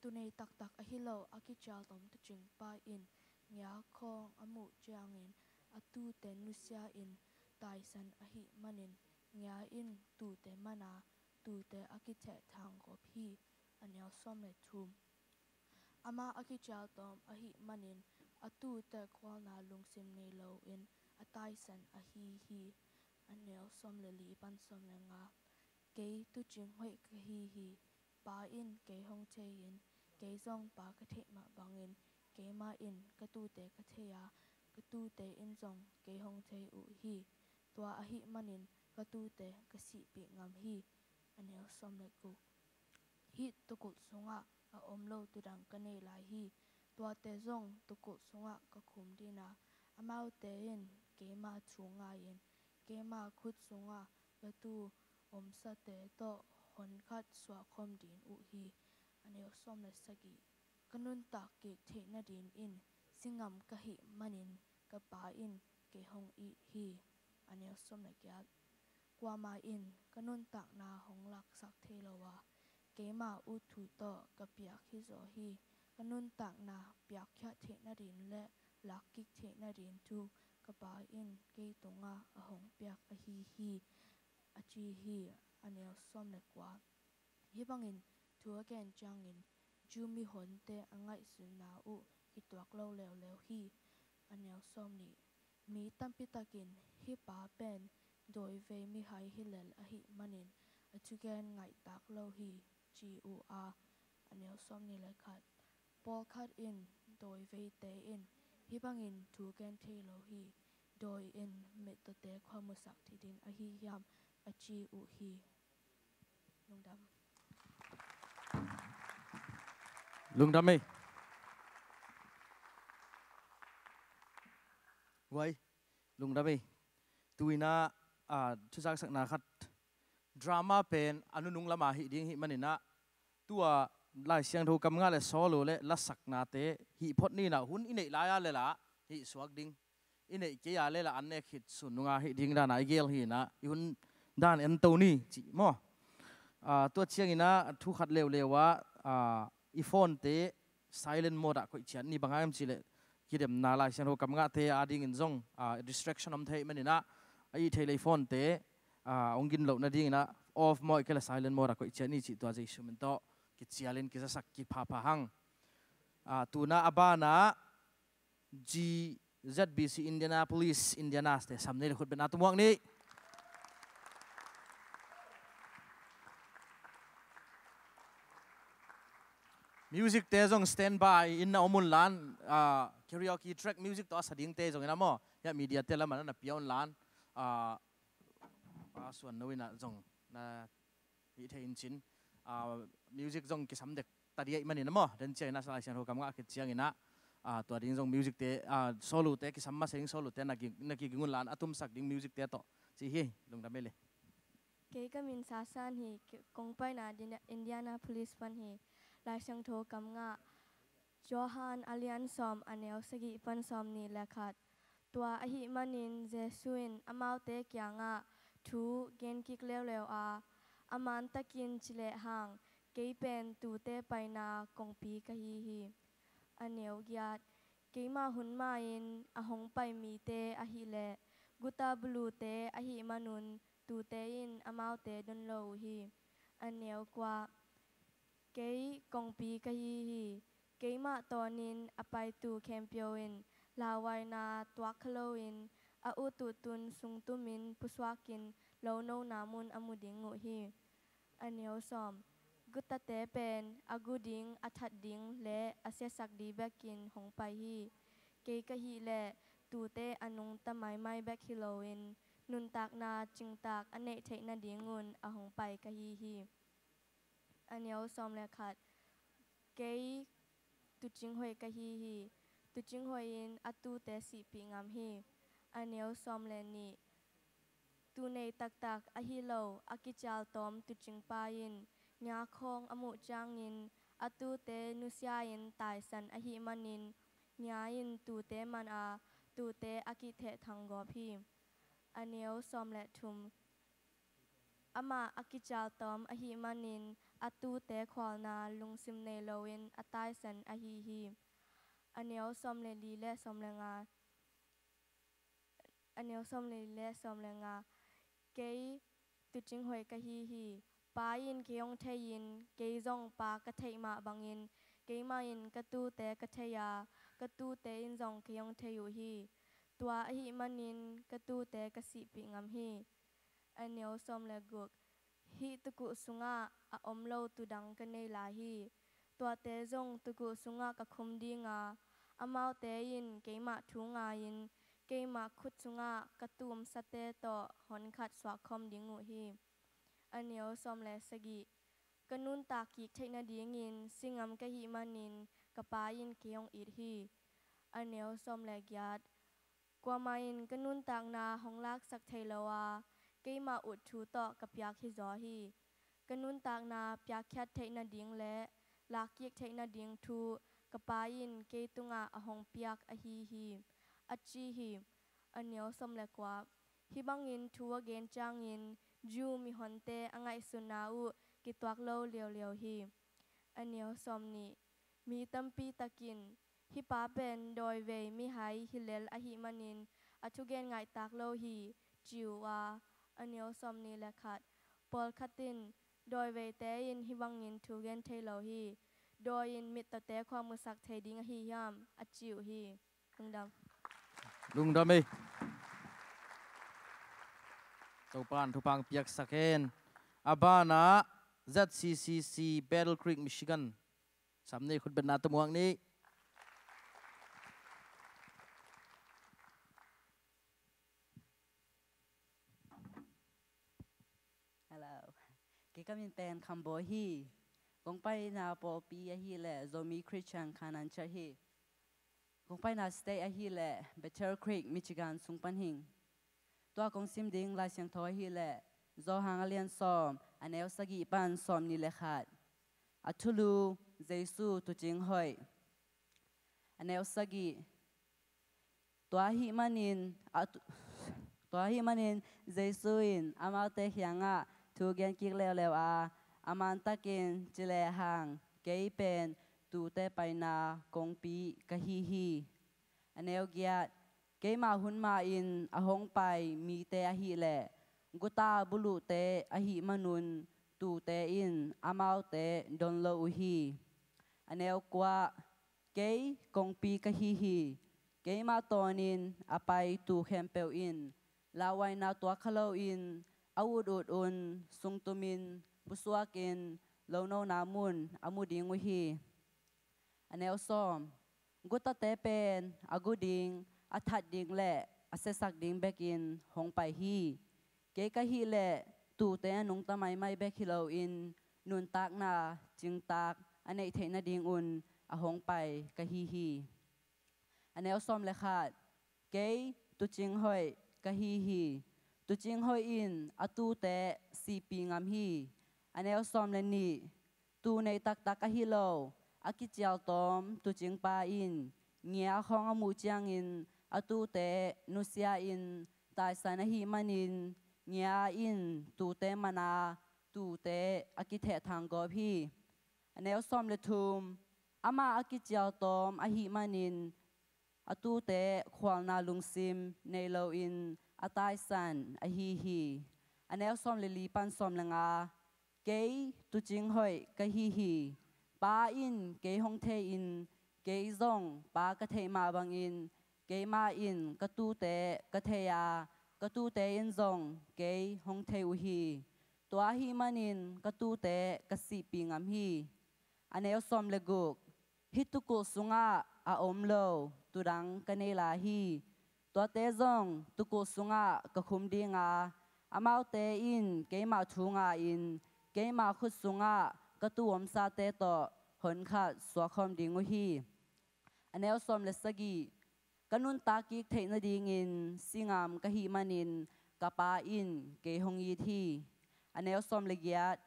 Tunei taktak ahi lo a kicial tawm tuucingpa in ngia khawng a muh ciangin a tuute nusia in taisan ahih manin ngia in tuute man a, tuute a kithehthang gawp hi. A neu sawm le thum. Amah a kicial tawm ahih manin a tuute khualna lungsim nei loin a taisan ahi hi. A neu sawm le li pan sawm le nga. Kei tuucing hoih ka hi hi. Pa in kei hong thei-in kei zong Pa ka theih mah bangin keimah in ka tuute ka thei a, ka tuute in zong kei hong thei uh hi. Tua ahih manin ka tuute ka sihpih ngam hi. A neu sawm le guk. Hih tuukulh sungah a om lo tuudang ka nei lai hi. Tuate zong tuukulh sungah ka khum ding a, amaute in keima thu ngai-in keima khut sungah ka tuu omsate tawh honkhat suahkhawm ding uh hi. A neu sawm le sagih. Ka nuntak kik theih nadingin si ngam ka hih manin ka Pa in kei hong it hi. A neu sawm le giat. Kuamah in ka nuntakna hong laksak thei lo a, keima ut thu tawh ka piak hi zaw hi. Ka nuntakna piakkhiat theih nading le lakkik theih nading thu ka Pa in kei tungah a hong piak ahi hi, a ci hi. A neu sawm le kua. Hih bangin thu a gen ciangin Jew mihonte a ngaihsutna uh kituak lo leuleu hi. A neu sawm nih. Mi tampi takin hih pa pen dawivei mihai hi lel ahih manin a thugen ngaihtak lo hi, ci uh a. A neu sawm nih le khat. Pawlkhat in dawiveite in hih bangin thu gen thei lo hi. Dawi in mittawte khuamusak thei ding ahi hiam, a ci uh hi. Lungdam. Lungdam ei. Guai, lungdam ei. Tu-in ah, ah, thuzaksakna khat, drama pen a nunung lama hih ding hih manin ah, tua Lai Siangtho kam ngah le solo le lasaknate hih phot ni in ah, hun i neih lai-a le lah hih suak ding, i neih kei-a le lah an nek khit sun nunga hih ding dan a i gel hi in ah, i hun dan en to ni cih maw. Ah, tua ciangin ah thu khat leuleu ah, ah, i phone-te silent mode ah koih ciat ni. Bang hang hiam cih leh kidemna Lai Siangtho kam ngahte adingin zong, ah, distraction om thei manin ah, a ih theih leh i phone-te, ah, hong gin loh nadingin ah off maw, ahih kei leh silent mode ah koih ciat ni cih tua Jesu min tawh kicialin kizasak kik phapha hang. Ah, tu-in ah a banah G Z B C Indianapolis, Indiana-te sam ni le khut beng a tum uh ni. Music-te zong standby in na om un la, ah, karaoke track music tawh a sa dingte zong in ah maw, hiah media-te lamah na pia un la, ah, Pa Suan No in ah zong na hih thei in cin, ah, music zong kisam dek ta ding ahih manin ah maw, den ciangin ah Lai Siangtho kam ngah khit ciangin ah, ah, tua ding zong music-te, ah, solo-te kisam masa ding, solo-te na ki, na kiging un la, a tumsak ding music-te tawh ci hi. Lungdam ei le. Kei ka min Sasan hi, kong paina Indianapolis pan hi. Lai Siangtho kam ngah, Johan a lian sawm, a neu sagih pan sawm nih le khat. Tua ahih manin Jesu in amaute kiangah thu gen kik leuleu a, a mantakin ci lehang, kei pen tuute paina kongpi ka hi hi. A neu giat. Keima hun ma-in a hong pai mite ahih leh guta bulute ahih manun tuute in amaute don lo uh hi. A neu kua. Kei kongpi ka hi hi. Keimah tawnin a paitu khempeuh in lauhuaina tuak kha loin a ut uh tun sungtumin pusuakin lo nona mun a mu ding uh hi. A neu sawm. Gutate pen a gu ding, a that ding le a siasak ding bekin hong pai hi. Kei ka hih leh tuute a nungta maimai bek hi loin nuntakna cingtak a neih theih nadingun a hong pai ka hi hi. A neu sawm le khat. Kei tuucing hoih ka hi hi. Tuucing hoih in a tuute sihpih ngam hi. A neu sawm le nih. Tuu nei taktak ahi lo a kicial tawm tuucingpa in nia khawng a muh ciangin a tuute nusia-in taisan ahih manin nia in tuute man a, tuute a kithehthang gawp hi. A neu sawm le thum. Amah a kicial tawm ahih manin a tuute khualna lungsim nei loin a taisan ahi hi. A neu sawm le li le sawm le nga. A neu sawm le li le sawm le nga. Kei tuucing hoih ka hi hi. Pa in kei hong thei-in kei zong Pa ka theih mah bangin keimah in ka tuute ka thei a, ka tuute in zong kei hong thei uh hi. Tua ahih manin ka tuute ka sihpih ngam hi. A neu sawm le guk. Hih tukuh sungah a om lo tu dang ka nei lai hi. Tuate zong tukuh sungah ka khum ding a, amaute in keimah thu ngai-in keimah khut sungah ka tuumsate tawh honkhat suakkhawm ding uh hi. A neu sawm le sagih. Ka nuntak kik theih nadingin si ngam ka hih manin ka Pa in kei hong it hi. A neu sawm le giat. Kuamah in ka nuntakna hong laksak thei lo a, keimah ut thu tawh ka piak hizaw hi. Ka nuntakna piakkhiat theih nading le lakkik theih nading thu ka Pa in kei tungah a hong piak ahi hi, a ci hi. A neu sawm le kua. Hih bangin thu a gen ciangin Jew mihonte a ngaihsutna uh kituak lo leuleu hi. A neu sawm nih. Mi tampi takin, "Hih pa pen dawivei mihai hi lel ahih manin a thugen ngaihtak lo hi," ci uh a. A neu sawm nih le khat. Pawlkhat in, "Dawiveite in hih bangin thu gen thei lo hi. Dawi in mittawte khua musak thei ding ahi hiam?" a ci uh hi. Lungdam. Lungdam ei. Topa'n thupha piaksak hen. A banah Z C C C, Battle Creek, Michigan. Sam ni, khutbetna tawh muak ni. Hello. Kei ka min pen Kham Bawi hi. Kong paina pawlpi ahih leh Zomi Christian Canaan Church hi. Kong paina state ahih leh Battle Creek, Michigan sung pan hi ing. Tua kong sim ding Lai Siangtho ahih leh Johan a lian sawm, a neu sagih pan sawm nih le khat. A thulu, Jesu tuucing hoih. A neu sagih. Tua ahih manin, a tu-, tua ahih manin Jesu in amaute kiangah thu gen kik leuleu a, a man takin ci lehang, "Kei pen tuute paina kongpi ka hi hi." A neu giat. Keima hun ma-in a hong pai mite ahih leh guta buluhte ahih manun tuute in amaute don lo uh hi. A neu kua. "Kei kongpi ka hi hi. Keima tawnin a pai tuu khempeuh in lauhuaina tuak kha loin a ut ut un sungtumin pusuakin lonona mun a mu ding uh hi." A neu sawm. "Gutate pen a gu ding, a that ding le a siasak ding bekin hong pai hi. Kei ka hih leh tuute a nungta maimai bek hi loin nuntakna cingtak a neih theih nadingun a hong pai ka hi hi." A neu sawm le khat. "Kei tuucing hoih ka hi hi. Tuucing hoih in a tuute sihpih ngam hi." A neu sawm le nih. "Tuu nei taktak ahi lo, a kicial tawm tuucingpa in ngia khawng a muh ciangin a tuute nusia-in taisan ahih manin ngia in tuute man a, tuute a kithehthang gawp hi." A neu sawm le thum. "Amah a kicial tawm ahih manin a tuute khualna lungsim nei loin a taisan ahi hi." A neu sawm le li pan sawm le nga. "Kei tuucing hoih ka hi hi. Pa in kei hong thei-in kei zong Pa ka theih mah bangin keimah in ka tuute ka thei a, ka tuute in zong kei hong thei uh hi. Tua ahih manin ka tuute ka sihpih ngam hi." A neu sawm le guk. "Hih tuukulh sungah a om lo tuudang ka nei lai hi. Tuate zong tuukulh sungah ka khum ding a, amaute in keima thu ngai-in keima khut sungah ka tuu omsate tawh honkhat suakkhawm ding uh hi." A neu sawm le sagih. "Ka nuntak kik theih nadingin si ngam ka hih manin ka Pa in kei hong it hi." A neu sawm le giat.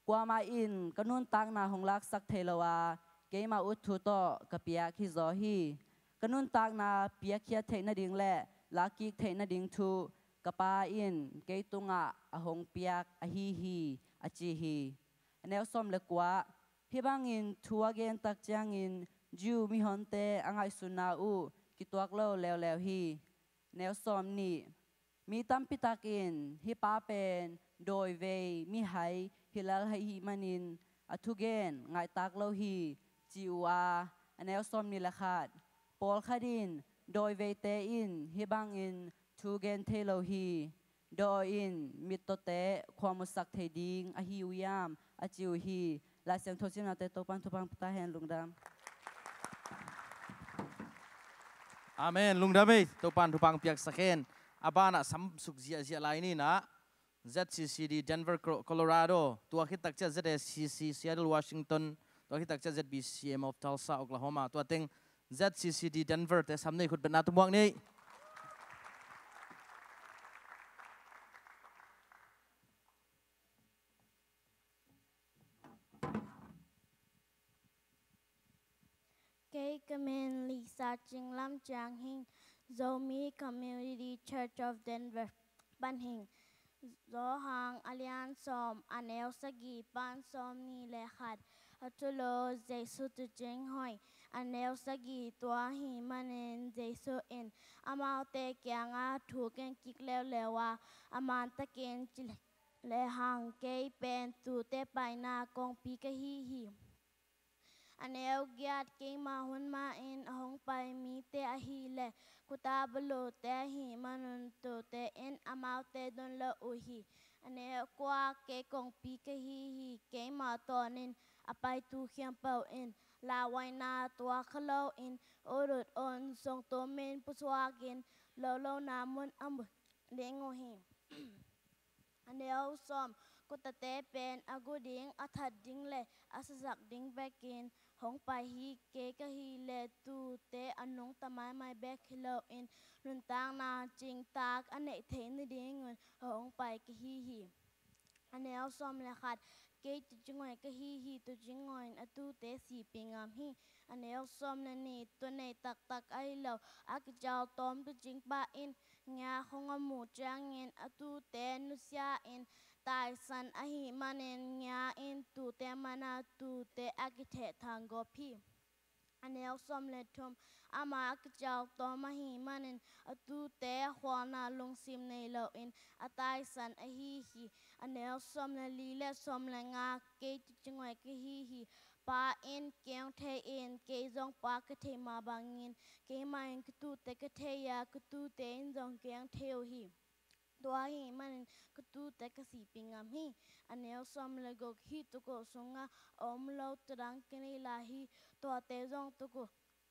"Kuamah in ka nuntakna hong laksak thei lo a, keima ut thu tawh ka piak hizaw hi. Ka nuntakna piakkhiat theih nading le lakkik theih nading thu ka Pa in kei tungah a hong piak ahi hi," a ci hi. A neu sawm le kua. Hih bangin thu a gen tak ciangin Jew mihonte a ngaihsutna uh kituak lo leuleu hi. Neu sawm nih. Mi tampi takin, "Hih pa pen dawivei mihai hi lel ahih manin a thugen ngaihtak lo hi, ci uh a, a neu sawmnih le khat, pawlkhat in dawiveite in hih bangin thu gen thei lo hi. Dawi in mittawte khuamusak thei ding ahi uh hiam, a ci uh hi. Lai Siangtho simnate Topan thupha pia ta hen. Lungdam. Amen. Lungdam ei. Topan thupha piaksak hen. A banah sam suk ziahziah lai ni na. Z C C D Denver, Colo-, Colorado. Tua khit tak ciah Z A C C Seattle, Washington. Tua khit tak ciah Z B C M of Tulsa, Oklahoma. Tua teng Z C C D Denver te sam ni, khutbetna tumuak ni. Kei ka min Lisa Cing Lam Ciang hi ing, Zomi Community Church of Denver pan hi ing. Johan a lian sawm, a neu sagih pan sawmnih le khat. A thulu: Jesu tuucing hoih. A neu sagih: Tua ahih manin Jesu in amaute kiangah thu gen kik leuleu a, a man takin ci lehang, kei pen tuute paina kongpi ka hi hi. A neu giat: Keima hun ma-in a hong pai mite ahih leh guta buluhte ahih manun tuute in amaute don lo uh hi. A neu kua: Kei kongpi ka hi hi. Keima tawnin a paitu khempeuh in lauhuaina tuak kha loin, ut ut un, suangtum in pusuakin, lolona mun a mu ding uh hi. A neu sawm: Gutate pen a gu ding, a that ding le a sasak ding bekin hong pai hi. Kei ka hih leh tuute a nungta maimai bek hi loin, nuntakna cingtak a neih theih nadingun hong pai ka hi hi. A neu sawm le khat: Kei tuucing hoih ka hi hi. Tuucing hoih in a tuute sihpih ngam hi. A neu sawm le nih: Tua nei taktak ahi lo, a kicial tawm tuucingpa in ngiak hong a muh ciangin a tuute nusia-in taisan ahih manin, ngiak in tuute mana tuute a kithehthang gawp hi. A neu sawm le thum: Amah a kicial tawm ahih manin a tuute khualna lungsim nei loin a taisan ahi hi. A neu sawm le li le sawm le nga: Kei tuucing hoih ka hi hi. Pa in kei hong thei-in, kei zong Pa ka theih mah bangin, keimah in ka tuute ka thei a, ka tuute in zong kei hong thei uh hi. Tua ahih manin ka tuute ka sihpih ngam hi. A neu sawm le guk: Hih tuk uh sungah a om lo tua dang ka nei lai hi. Tuate zong tuk uh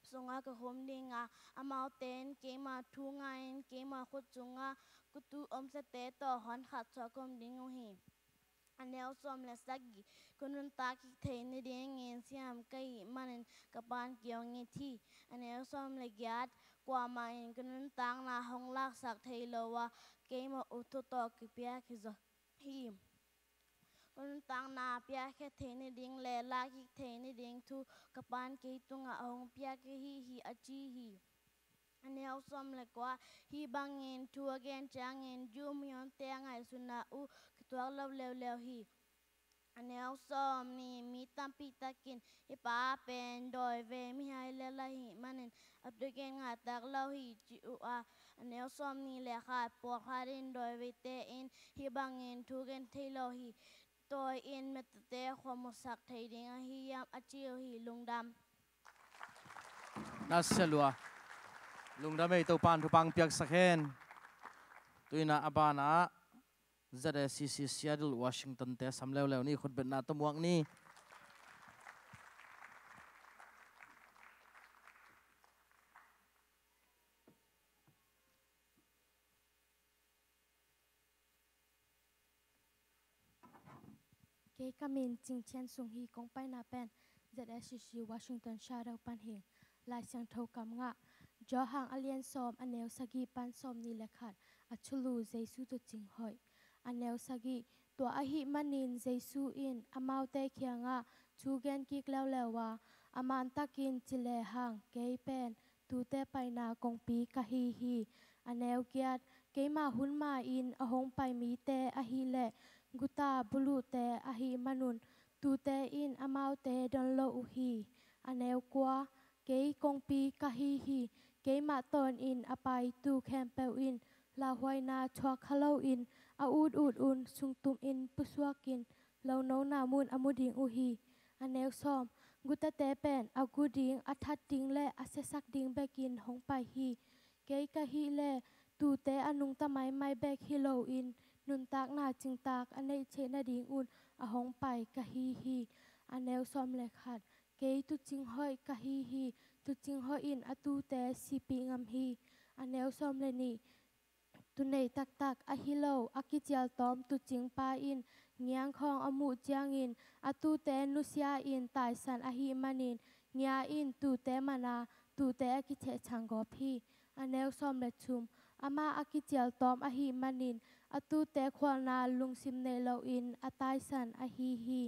sungah ka khum ding a, amaute in keima thu ngai-in keima khut sungah ka tuu omsate tawh hon khat suak ka om ding uh hi. A neu sawm le sagih: Ka nuntak kik theih nadingin siam ka hih manin ka Pa'n kei hong it hi. A neu sawm le giat: Kuamah in ka nuntakna hong laksak thei lo a, keimah uh thu tawh ka piak hi zaw hi. Ka nuntakna piakkhiat theih nading le lakkik theih nading thu ka Pa'n kei tungah a hong piak ka hi hi, a ci hi. A neu sawm le kua: Hih bangin thu a gen ciangin Jew mihonte a ngaihsutna uh kituak lo leuleu hi. A neu sawm nih: Mi tampi takin hih pa pen dawivei mihai lel ahih manin a thugen ngaihtak lo hi, ci uh a. A neu sawm nih le khat: Pawlkhat in dawiveite in hih bangin thu gen thei lo hi. Dawi in mittawte khuamusak thei ding ahi hiam, a ci uh hi. Lungdam. Na sia lua. Lungdam ei, Topa'n thupha piaksak hen. Tu-in ah a banah Z A C C Seattle, Washington te sam leuleu ni, khutbetna tawh muak ni. Kei ka min Cing Thian Sung hi, kong paina pen Z A C C Washington Seattle pan hi. Lai Siangtho kam ngah. Johan a lian sawm, a neu sagih pan sawmnih le khat. A thulu: Jesu tuucing hoih. A neu sagih: Tua ahih manin Jesu in amaute kiangah thu gen kik leuleu a, a man takin ci lehang, kei pen tuute paina kongpi ka hi hi. A neu giat: Keima hun ma-in a hong pai mite ahih leh guta buluhte ahih manun tuute in amaute don lo uh hi. A neu kua: Kei kongpi ka hi hi. Keimah tawnin a paitu khempeuh in lauhuaina thuak kha loin a ut ut un sungtumin pusuakin lonona mun a mu ding uh hi. A neu sawm. Gutate pen a gu ding, a that ding le a siasak ding bekin hong pai hi. Kei ka hih le tuute a nungta maimai bek hi loin nuntakna cingtak a neih theih nadingun a hong pai ka hi hi. A neu sawm le khat. Kei tuucing hoih ka hi hi. Tuucing hoih in a tuute sihpih ngam hi. A neu sawm le nih. Tunei taktak ahi lo a kicialtawm tuucing pa in ngiang khawng a muh ciangin a tuute nusia in taisan ahih manin ngia in tuute mana tuute a kithehthang gawp hi. A neu sawm le thum. Amah a kicialtawm ahih manin a tuute khualna lungsim nei loin a taisan ahi hi.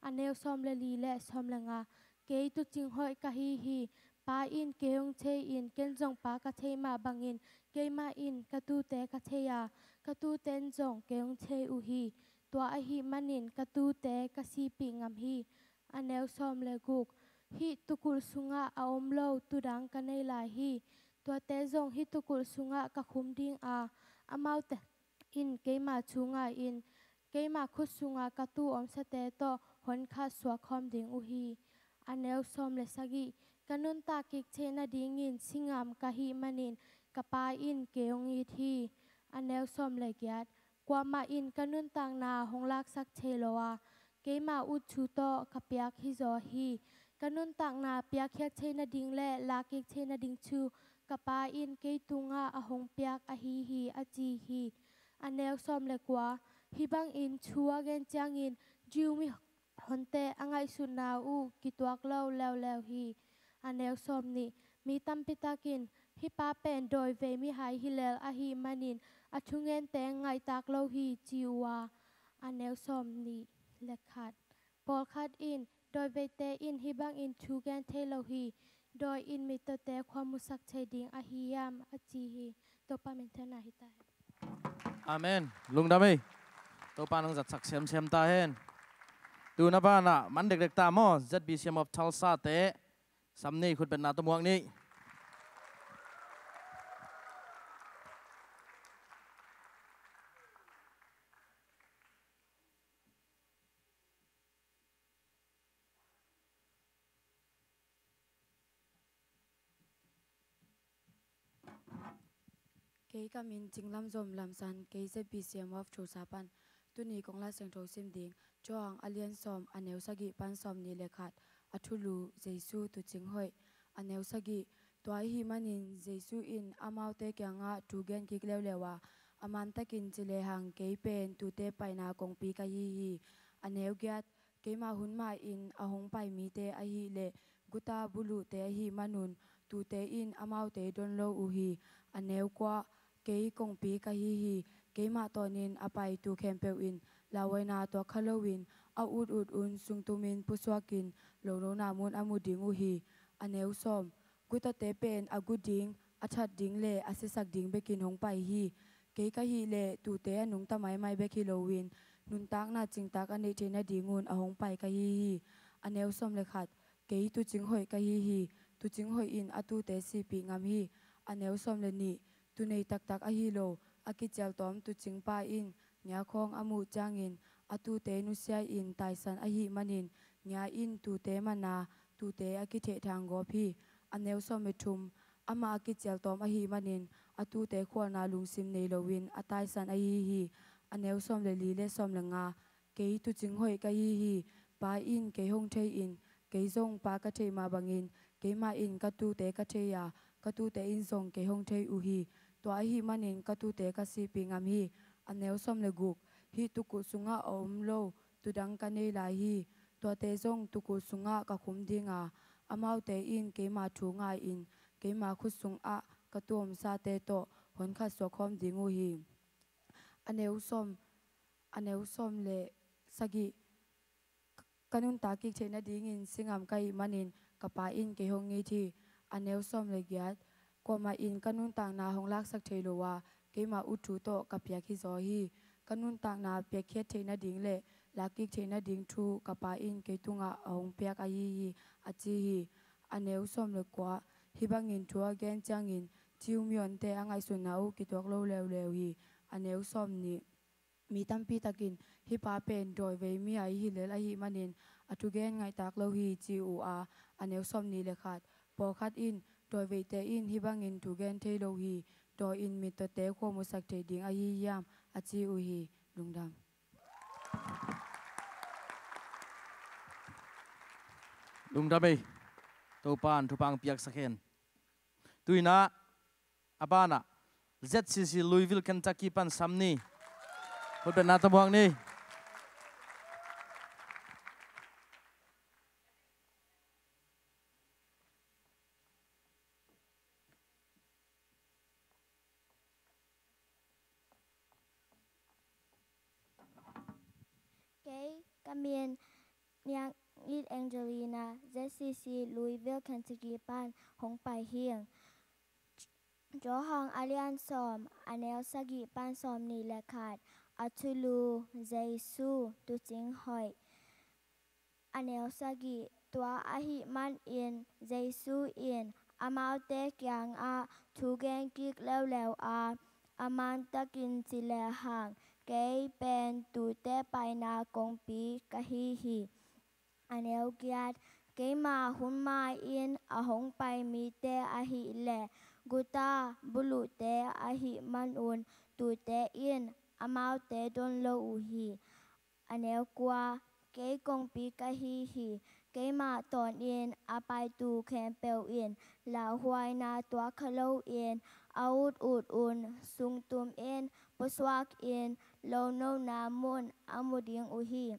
A neu sawm le li le sawm le nga. Kei tuucing hoih ka hi hi. Pa in kei hong thei in ken zong Pa ka thei mah bangin keimah in ka tuute ka thei a, ka tuute in zong kei hong thei uh hi. Tua ahih manin ka tuute ka sihpih ngam hi. A neu sawm le guk. Hih tuukulh sungah a om lo tuudang ka nei lai hi. Tuate zong hih tuukulh sungah ka khum ding a, amaute in keima thu ngai-in keima khut sunga ka tuu omsate tawh honkhat suakkhawm ding uh hi. A neu sawm le sagih. Ka nuntak kik theih nadingin singam ka hih manin ka Pa in kei hong it hi. A neu sawm le giat. Kuamah in ka nuntakna hong laksak thei lo a, keima ut thu tawh ka piak hizaw hi. Ka nuntakna piakkhiat theih nading le lakkik theih nading thu ka Pa in kei tungah a hong piak ahi hi, a ci hi. A neu sawm le kua. Hih bangin thu a gen ciangin Jew mihonte a ngaihsutna uh kituak lo leuleu hi. A neu sawm nih. Mi tampi takin hih pa pen dawivei mihai hi lel ahih manin a thungente ngaihtak lo hi, ci uh a. A neu sawm nih le khat. Pawlkhat in dawiveite in hih bangin thu gen thei lo hi. Dawi in mittaute khua musak thei ding ahi hiam, a ci hi. Topa minthanna hi ta hen. Amen. Lungdam ei. Topa nang zatsak semsem ta hen. Tuna banah man dekdek ta maw, Z B C M of Tulsa te sam nei, khutbetna tawh muak ni. Kei ka min Cinglam Zom Lamsan, kei Z B C M of Tulsa pan. Tuni kong la siangtho sim ding Johan a lian sawm, a neu sagih pan sawm nih le khat. A thulu: Jesu tuucing hoih. A neu sagih. Tua ahih manin Jesu in amaute kiangah thu gen kik leuleu a, a mantakin ci lehang kei pen tuute paina kongpi ka hi hi. A neu giat. Keima hun mahin a hong pai mite ahih leh guta buluhte ahih manun tuute in amaute don lo uh hi. A neu kua. Kei kongpi ka hi hi. Keimah tawnin a pai tuu khempeuh in lauhuaina tuak kha loin a ut ut un sungtumin pusuakin lonona mun a mu ding uh hi. A neu sawm. Gutate pen a gu ding, a that ding le a siasak ding bekin hong pai hi. Kei ka hih leh tuute a nungta maimai bek hi loin nuntakna cingtak a neih theih nadingun a hong pai ka hi hi. A neu sawm le khat. Kei tuucing hoih ka hi hi. Tuucing hoih in a tuute sihpih ngam hi. A neu sawm le nih. Tunei taktak ahi lo a kicialtawm tuucing pa in ngia khawng a muh ciangin a tuute nusia in taisan ahih manin ngia in tuute mana tuute a kithehthang gawp hi. A neu sawm le thum. Amah a kicialtawm ahih manin a tuute khualna lungsim nei loin a taisan ahi hi. A neu sawm le li le sawm le nga. Kei tuucing hoih ka hi hi. Pa in kei hong thei in kei zong Pa ka thei mah bangin keimah in ka tuute ka thei a, ka tuute in zong kei hong thei uh hi. Tua ahih manin ka tuute ka sihpih ngam hi. A neu sawm le guk. Hih tuukulh sungah a om lo tuudang ka nei lai hi. Tuate zong tuukulh sungah ka khum ding a, amaute in keima thu ngai-in keima khut sungah ka tuu omsate tawh honkhat suakkhawm ding uh hi. A neu sawm, a neu sawm le sagih. Ka nuntak kik theih nadingin singam ka hih manin ka Pa in kei hong it hi. A neu sawm le giat. Kuamah in ka nuntakna hong laksak thei lo a, keima ut thu tawh ka piak hizaw hi. Ka nuntakna piakkhiat theih nading le lakkik theih nading thu ka Pa in kei tungah a hong piak ahi hi, a ci hi. A neu sawm le kua. Hih bangin thu a gen ciangin Jew mihonte a ngaihsutna uh kituak lo leuleu hi. A neu sawm nih. Mi tampi takin hih pa pen dawivei mihai hi lel ahih manin a thugen ngaihtak lo hi ci uh a, a neu sawm nih le khat. Pawlkhat in dawiveite in hih bangin thugen thei lo hi, dawi in mittawte khua musak thei ding ahi hiam a ci uh hi. Lungdam. Lungdam ei. Topan thupha piaksak hen. Tuinah a banah Z C C Louisville, Kentucky pan sam ni. Khutbetna tamuak ni. Kei ka min Niang It Angelina, Z C C Louisville, Kentucky pan hong pai hi. Johan a lian sawm, a neu sagih pan sawm nih le khat. A thulu, Jesu, tuucing hoih. A neu sagih. Tua ahih manin Jesu in amaute kiangah thu gen kik leuleu a, a mantakin ci lehang, kei pen tuute paina kongpi ka hi hi. A neu giat. Keima hun ma-in a hong pai mite ahih leh guta buluhte ahih manun tuute in amaute don lo uh hi. A neu kua. Kei kongpi ka hi hi. Keima tawnin a paitu khempeuh in lauhuaina tuak kha loin a ut ut un sungtum in pusuak in lonona mun a mu ding uh hi.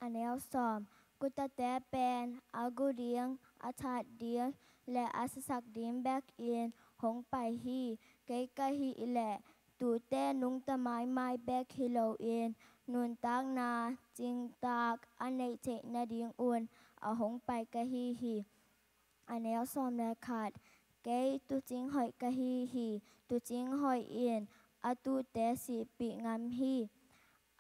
A neu sawm. Gutate pen a gu ding, a that ding le a sisak ding bekin hong pai hi. Kei ka hih leh tuute nungta maimai bek hi loin nuntakna cingtak a neih theih nadingun a hong pai ka hi hi. A neu sawm le khat. Kei tuucing hoih ka hi hi. Tuucing hoih in a tuute sihpih ngam hi.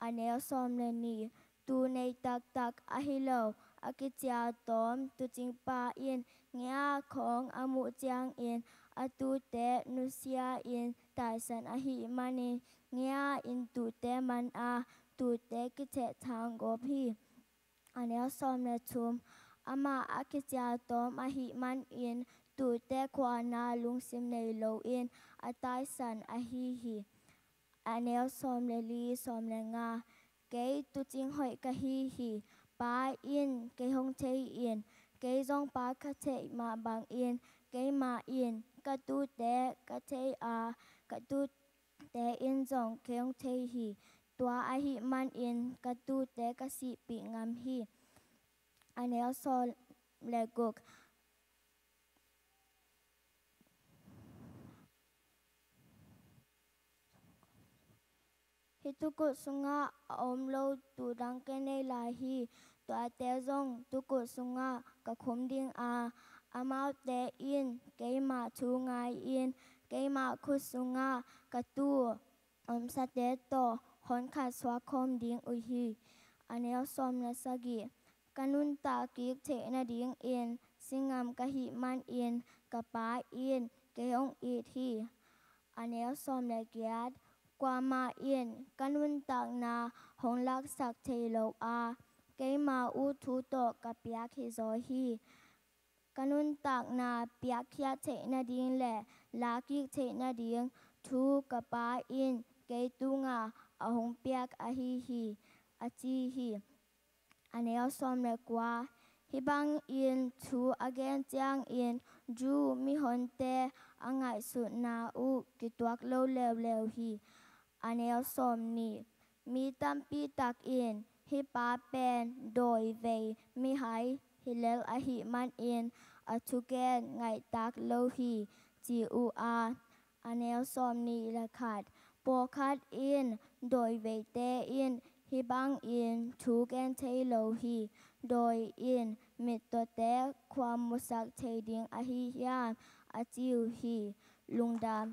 A neu sawm le nih. Tuu nei taktak ahi lo a kicial tawm tuucingpa in ngia khawng a muh ciangin a tuute nusia in taisan ahih manin ngia in tuute man a tuute kithehthang gawp hi. A neu sawm le thum. Amah a kicial tawm ahih manin tuute khuana lungsim nei loin a taisan ahi hi. A neu sawm le li, sawm le nga. Kei tuucing hoih ka hi hi. Pa in kei hong thei in kei zong Pa ka theih mah bangin keimah in ka tuute ka thei a, ka tuute in zong kei hong thei hi. Tua ahih manin ka tuute ka sihpih ngam hi. A neu sawm le guk. Hih tuukulh sungah a om lo tuu dang ka nei lai hi. Tuate zong tuukulh sungah ka khum ding a, amaute in keima thu ngai-in keima khut sungah ka tuu omsate tawh hon khat suak khawm ding uh hi. A neu sawm le sagih. Ka nuntak kik theih nadingin si ngam ka hih manin ka Pa in kei hong it hi. A neu sawm le giat. Kuamah in ka nuntakna hong laksak thei lo a, keima ut thu tawh ka piak hi zaw hi. Ka nuntakna piakkhiat theih nading le lakik theih nading thu ka Pa in kei tungah a hong piak ahi hi, a ci hi. A neu sawm le kua. Hih bangin thu a gen ciangin Jew mihonte a ngaihsutna uh kituak lo leuleu hi. A neu sawm nih. Mi tampi takin hih pa pen dawivei mihai hi lel ahih manin a thugen ngaihtak lo hi ci uh a, a neu sawm nih le khat. Pawlkhat in dawiveite in hih bangin thu gen thei lo hi. Dawi in mittawte khua musak thei ding ahi hiam a ci uh hi. Lungdam.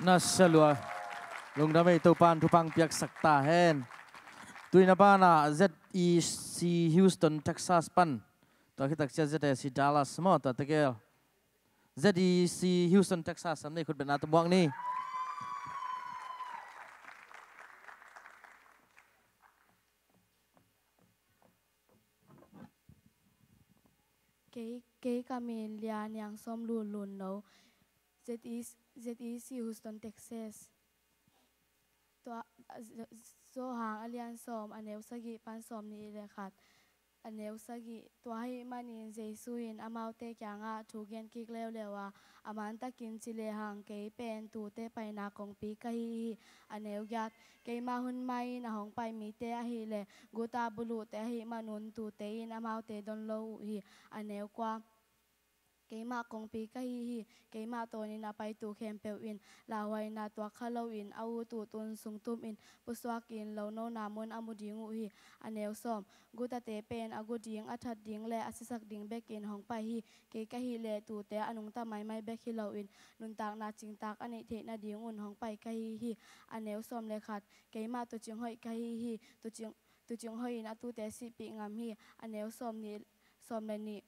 Na salua. Lungdam ei, Topan thupha piaksak ta hen. Tuina banah Z E C Houston, Texas pan. Tua khit takciang Z E C Dallas maw, tua tegel. Z E C Houston, Texas, sam nei khut betna tawh muak ni. Kei, kei ka min Lia Niang Sawm Lun Lun No, Z E C, Z E C Houston, Texas. Tua, Johan a lian sawm, a neu sagih pan sawm nih le khat. A neu sagih, tua ahih manin Jesu in amaute kiangah thu gen kik leuleu a, a mantakin ci lehang, kei pen tuute paina kongpi ka hi hi. A neu giat, keima hun ma-in a hong pai mite ahih leh guta buluhte ahih manun tuute in amaute don lo uh hi. A neu kua, keimah kongpi ka hi hi. Keimah tawnin a pai tu khempeuh in lauhuaina tuak kha loin a ut ut un sung tumin pusuakin lonona mun a mu ding uh hi. A neu sawm, gutate pen a gu ding, a that ding le a siasak ding bekin hong pai hi. Kei ka hih leh tuute a nungta maimai bek hi loin nuntakna cingtak a neih theih nadingun hong pai ka hi hi. A neu sawm le khat, keimah tuucing hoih ka hi hi. Tuucing, tuucing hoih in a tuute sihpih ngam hi. A neu sawm nih, sawm le nih,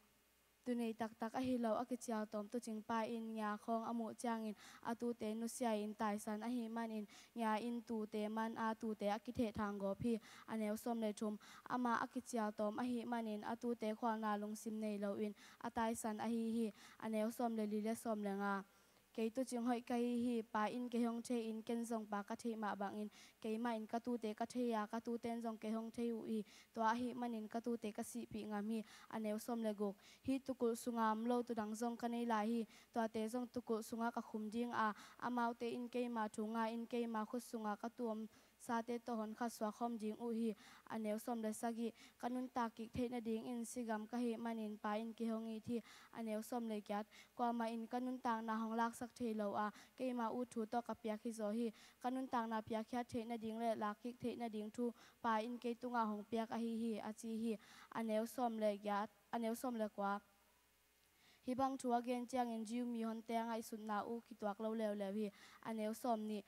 tunei taktak ahi lo a kicial tawm tuucingpa in ngia khawng a muh ciangin a tuute nusia-in taisan ahih manin ngia in tuute man a tuute a kitheh thanggawp hi. A neu sawm le thum, amah a kicial tawm ahih manin a tuute khualna lungsim nei loin a taisan ahi hi. A neu sawm le li le sawm le nga, kei tuucing hoih ka hi hi. Pa in kei hong thei-in ken zong Pa ka theih mah bangin keimah in ka tuute ka thei a, ka tuute in zong kei hong thei uh hi. Tua ahih manin ka tuute ka sihpih ngam hi. A neu sawm le guk, hih tuukulh sunga om lo tuu dang zong ka nei lai hi. Tuate zong tuukulh sungah ka khum ding a, amaute in keima thu nga-in keima khut sungah ka tuu om sate tawh hon khat suak khawm ding uh hi. A neu sawm le sagih, ka nuntak kik theih nadingin si gam ka hih manin Pa in kei hong it hi. A neu sawm le giat, kuamah in ka nuntakna hong laksak thei lo a, keima ut thu tawh ka piak hi zaw hi. Ka nuntakna piakkhiat theih nading le lak kik theih nading thu Pa in kei tungah hong piak ahi hi, a ci hi. A neu sawm le giat, a neu sawm le kua, hih bang thu a gen ciangin Jew mi honte a ngaihsutna uh kituak lo leuleu hi. A neu sawm nih,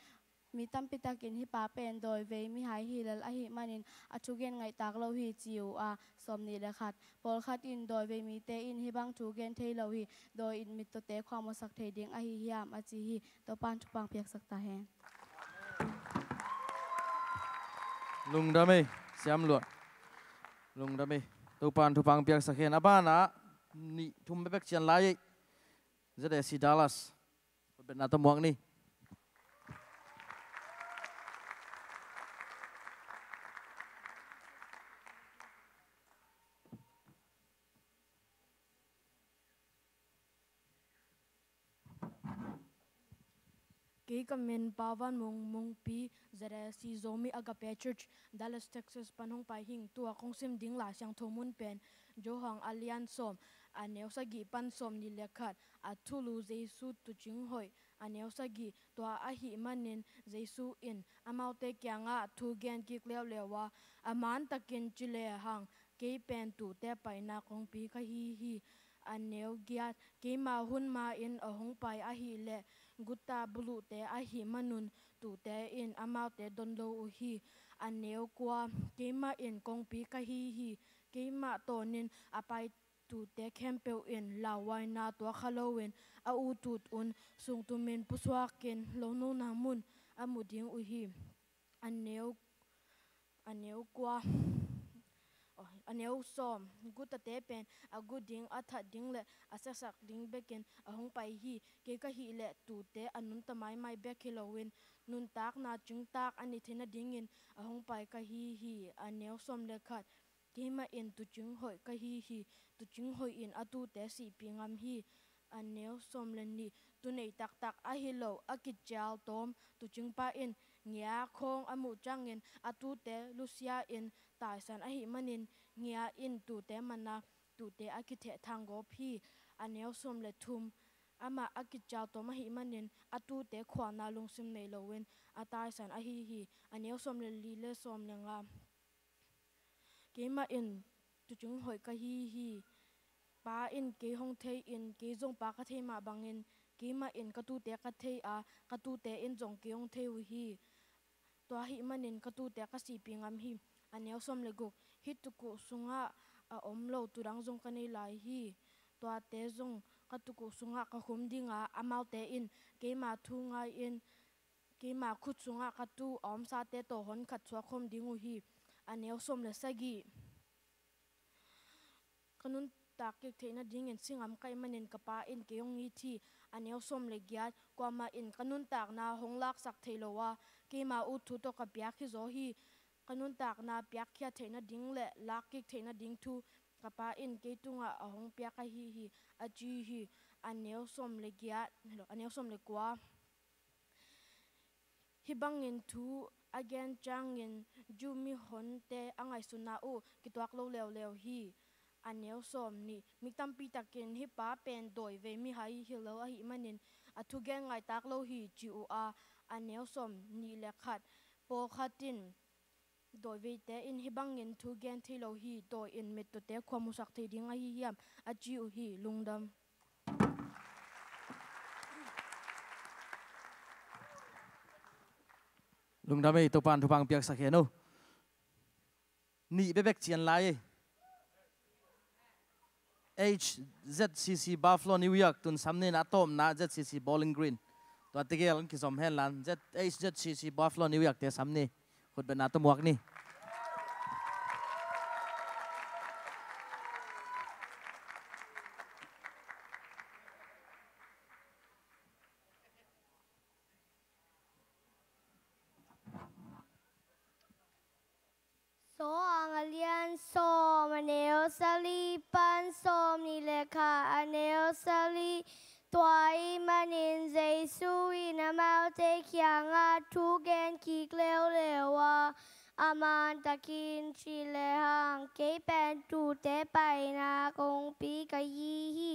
mi tampi takin hih pa pen dawivei mihai hi lel ahih manin a thugen ngaihtak lo hi ci uh a, sawm nih le khat, pawlkhat in dawivei mite in hih bang thu gen thei lo hi, dawi-in mittawte khuamawsak thei ding ahi hiam, a ci hi. Topa'n thupha piaksak ta hen. Lungdam ei, Siam Luat. Lungdam ei. Topa'n thupha piaksak hen. A banah nih thum bek cian lai ei. Z A C Dallas. Khut betna tawh muak ni. Kei ka min Pa Van Mung, Mungpi, Z A C Zomi Agape Church, Dallas, Texas pan hong pai hing. Tua kong sim ding Lai Siangtho mun pen Johan a lian sawm, a neu sagih pan sawm nih le khat. A thulu, Jesu tuucing hoih. A neu sagih, tua ahih manin Jesu in amaute kiangah thu gen kik leuleu a, a mantakin ci lehang, kei pen tuute paina kongpi ka hi hi. A neu giat, keima hun ma-in a hong pai ahih leh guta buluhte ahih manun tuute in amaute don lo uh hi. A neu kua, keimah in kongpi ka hi hi. Keimah tawnin a pai tuute khempeuh in lauhuaina tuak kha loin a ut ut un sung tumin pusuakin lonona mun a mu ding uh hi. A neu, a neu kua, oh, a neu sawm, gutate pen a gu ding, a that ding le a siasak ding bekin a hong pai hi. Kei ka hih leh tuute a nungta maimai bek hi loin nuntakna cingtak a neih theih nadingin a hong pai ka hi hi. A neu sawm le khat, keimah in tuucing hoih ka hi hi. Tuucing hoih in a tuute sihpih ngam hi. A neu sawm le nih, tunei taktak ahi lo a kicial tawm tuucingpa in ngia khawng a muh ciangin a tuute nusia-in taisan ahih manin ngia in tuute man a, tuute a kitheh thanggawp hi. A neu sawm le thum, amah a kicial tawm ahih manin a tuute khualna lungsim nei loin a taisan ahi hi. A neu sawm le li le sawm le nga, keimah in tuucing hoih ka hi hi. Pa in kei hong thei-in kei zong Pa ka thei mah bangin keimah in ka tuute ka thei a, ka tuute in zong kei hong thei uh hi. Tua ahih manin ka tuute ka sihpih ngam hi. A neu sawm le guk, hih tuukulh sungah a om lo tuu dang zong ka nei lai hi. Tuate zong ka tukuh sungah ka khum dinga, amaute in keima thu ngai-in keima khut sungah ka tu a omsate tawh hon khat suak khawm ding uh hi. A neu sawm le sagih. Ka nuntak kik theih nadingin singam ka hih manin ka Pa in kei hong it hi. A neu sawm le giat. Kuamah in ka nuntakna hong laksak thei lo a, keima ut thu tawh ka piak hi zaw hi. Ka nuntakna piakkhia theih nading le lak kik theih nading thu ka Pa in kei tungah a hong piak ahi hi, a ci hi. A neu sawm le giat, a neu sawm le kua. Hih bangin thu a gen ciangin Jew mihonte a ngaihsutna uh kituak lo leuleu hi. A neu sawm nih. Mi tampi takin hih pa pen dawivei mihai hi lo ahih manin a thugen ngaitak lo hi, ci uh a. A neu sawm nih le khat. Pawlkhat in, dawiveite in hih bangin thu gen thei lo hi, dawi in mittawte khua musak thei ding ahi hiam, a ci uh hi. Lungdam. Lungdam ei, Topa'n thupha piaksak hen aw. Nih bekbek cian lai ei. H Z C C Buffalo, New York, tun sam ni in a tawpna Z C C Bowling Green. Tua tegel an kizom hen lan, Z, H Z C C Buffalo, New York te sam ni. Khutbetna tawh muak ni. Sawltak a lian sawm, a neu sagih pan sawmnih le khat, a neu sagih. Tua ahih manin Jesu in amaute kiangah thu gen kik leuleu a, a man takin cih lehang, kei pen tuute paina kongpi ka hi hi.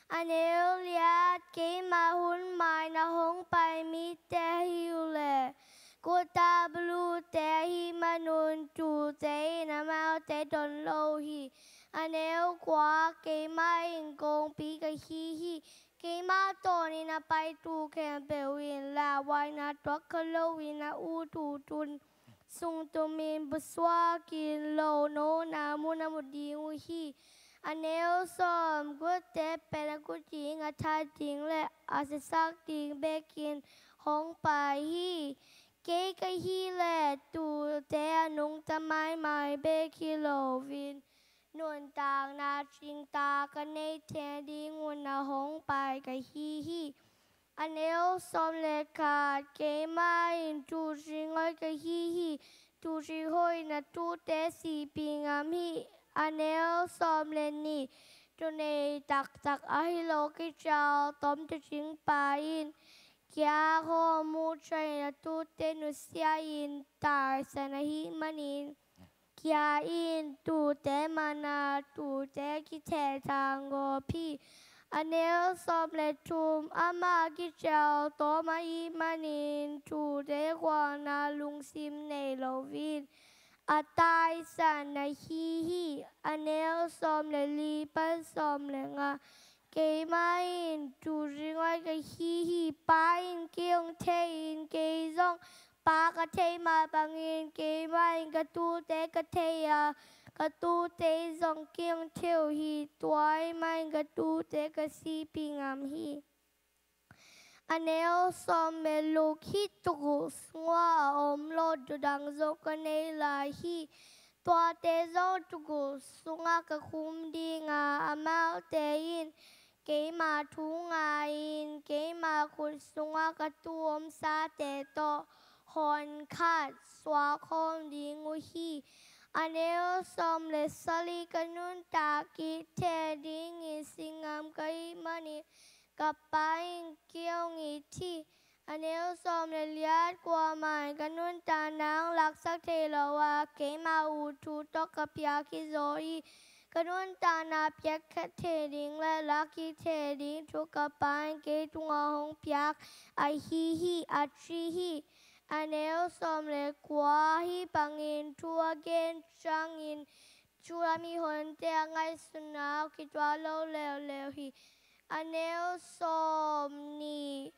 A neu liat. Keima hun mai-in a hong pai mite ahi uh leh, guta balute ahih manun tuute in amaute don lo hi. A neu kua. Keimah in kongpi ka hi hi. Keimah tawnin a pai tuu khempeuh in lauhuaina tuak kha loin a ut uh tun sung tumin pusuakin lohnona mun a mu ding uh hi. A neu sawm. Gutte pen a kut ding, a that ding le a siasak ding bekin hong pai hi. Kei ka hih leh tuute a nungta maimai bek hi loin nuntakna cingtak ka neih theih dingun a hong pai ka hi hi. A neu sawm le khat. Keimah in tuu cing hoih ka hi hi. Tuu cing hoih in a tuute sihpih ngam hi. A neu sawm le nih. Tuu nei taktak ahi lo kicial tawm tuu cing pa in kia khawm uh ciangin a tuute nusia-in taisan ahih manin, kia in tuute man a, tuute kithehthang gawp hi. A neu sawm le thum. Amah kicial tawm ahih manin tuute khualna lungsim nei loin a taisan ahi hi. A neu sawm le li pan sawm le nga. Keimah in tuu cing hoih ka hi hi. Pa in kei hong thei-in kei zong Pa ka theih mah bangin keimah in ka tuute ka thei a, ka tuute zong kei hong thei uh hi. Tua ahih manin ka tuute ka sihpih ngam hi. A neu sawm le guk. Hih tukul sungah a om lo tuu dang zong ka nei lai hi. Tuate zong tukul sungah ka khum ding a, amaute in keima thu ngai-in keima khut sungah ka tuu omsate tawh hon khat suak khawm ding uh hi. A neu sawm le sagih. Ka nuntak kik theih dingin singam ka hih manin ka Pa in kei hong it hi. A neu sawm le giat. Kuamah in ka nuntakna hong laksak thei lo a, keima ut thu tawh ka piak hi zaw hi. Ka nuntakna piakkhia theih ding le lak kik theih ding thu ka Pa in kei tungah hong piak ahi hi, a ci hi. A neu sawm le kua. Hih bangin thu a gen ciangin Jew mihonte a ngaihsutna uh kituak lo leuleu hi. A neu sawmnih.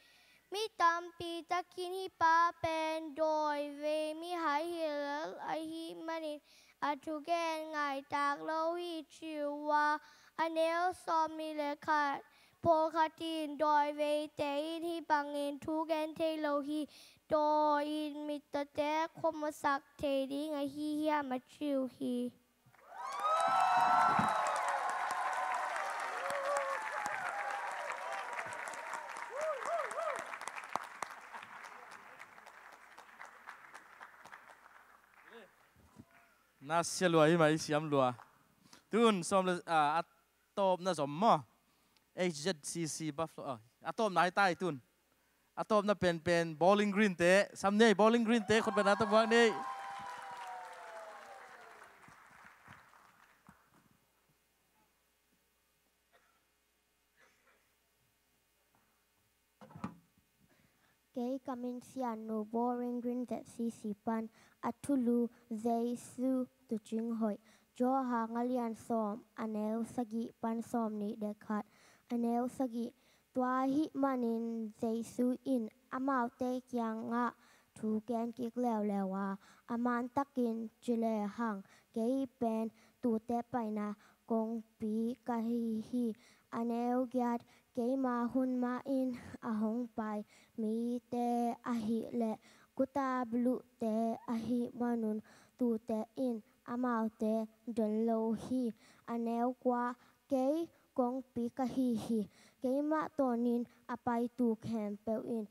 Mi tampi takin hih pa pen dawivei mihai hi lel ahih manin a thugen ngaitak lo hi, ci uh a. A neu sawmnih le khat. Pawlkhat in dawi veite in hih bangin thu gen thei lo hi. Dawi in mittawte khuamusak thei ding ahi hiam a ci uh hi. Na sia lua hi mai, siam lua. Tun sawm le, ah, a tawpna zom maw? H Z C C Buffalo, ah, a tawpna hi tai tun. A tawpna penpen Bowling Green te, sam nei, Bowling Green te, khut bena tabuak nei. Kei ka min Sian Nu, Bowling Green Z C C pan. A thulu: Jesu tuucing hoih. Johan a lian sawm, a neu sagih pan sawm nih le khat. A neu sagih: Tua ahih manin Jesu in amaute kiangah thu gen kik leuleu a, a man takin ci lehang, kei pen tuute paina kongpi ka hi hi. A neu giat: Keima hun mahin a hong pai mite ahih leh guta buluhte ahih manun tuute in amaute don lo hi. A neu kua: Kei kongpi ka hi hi. Keimah tawnin a paitu khempeuh in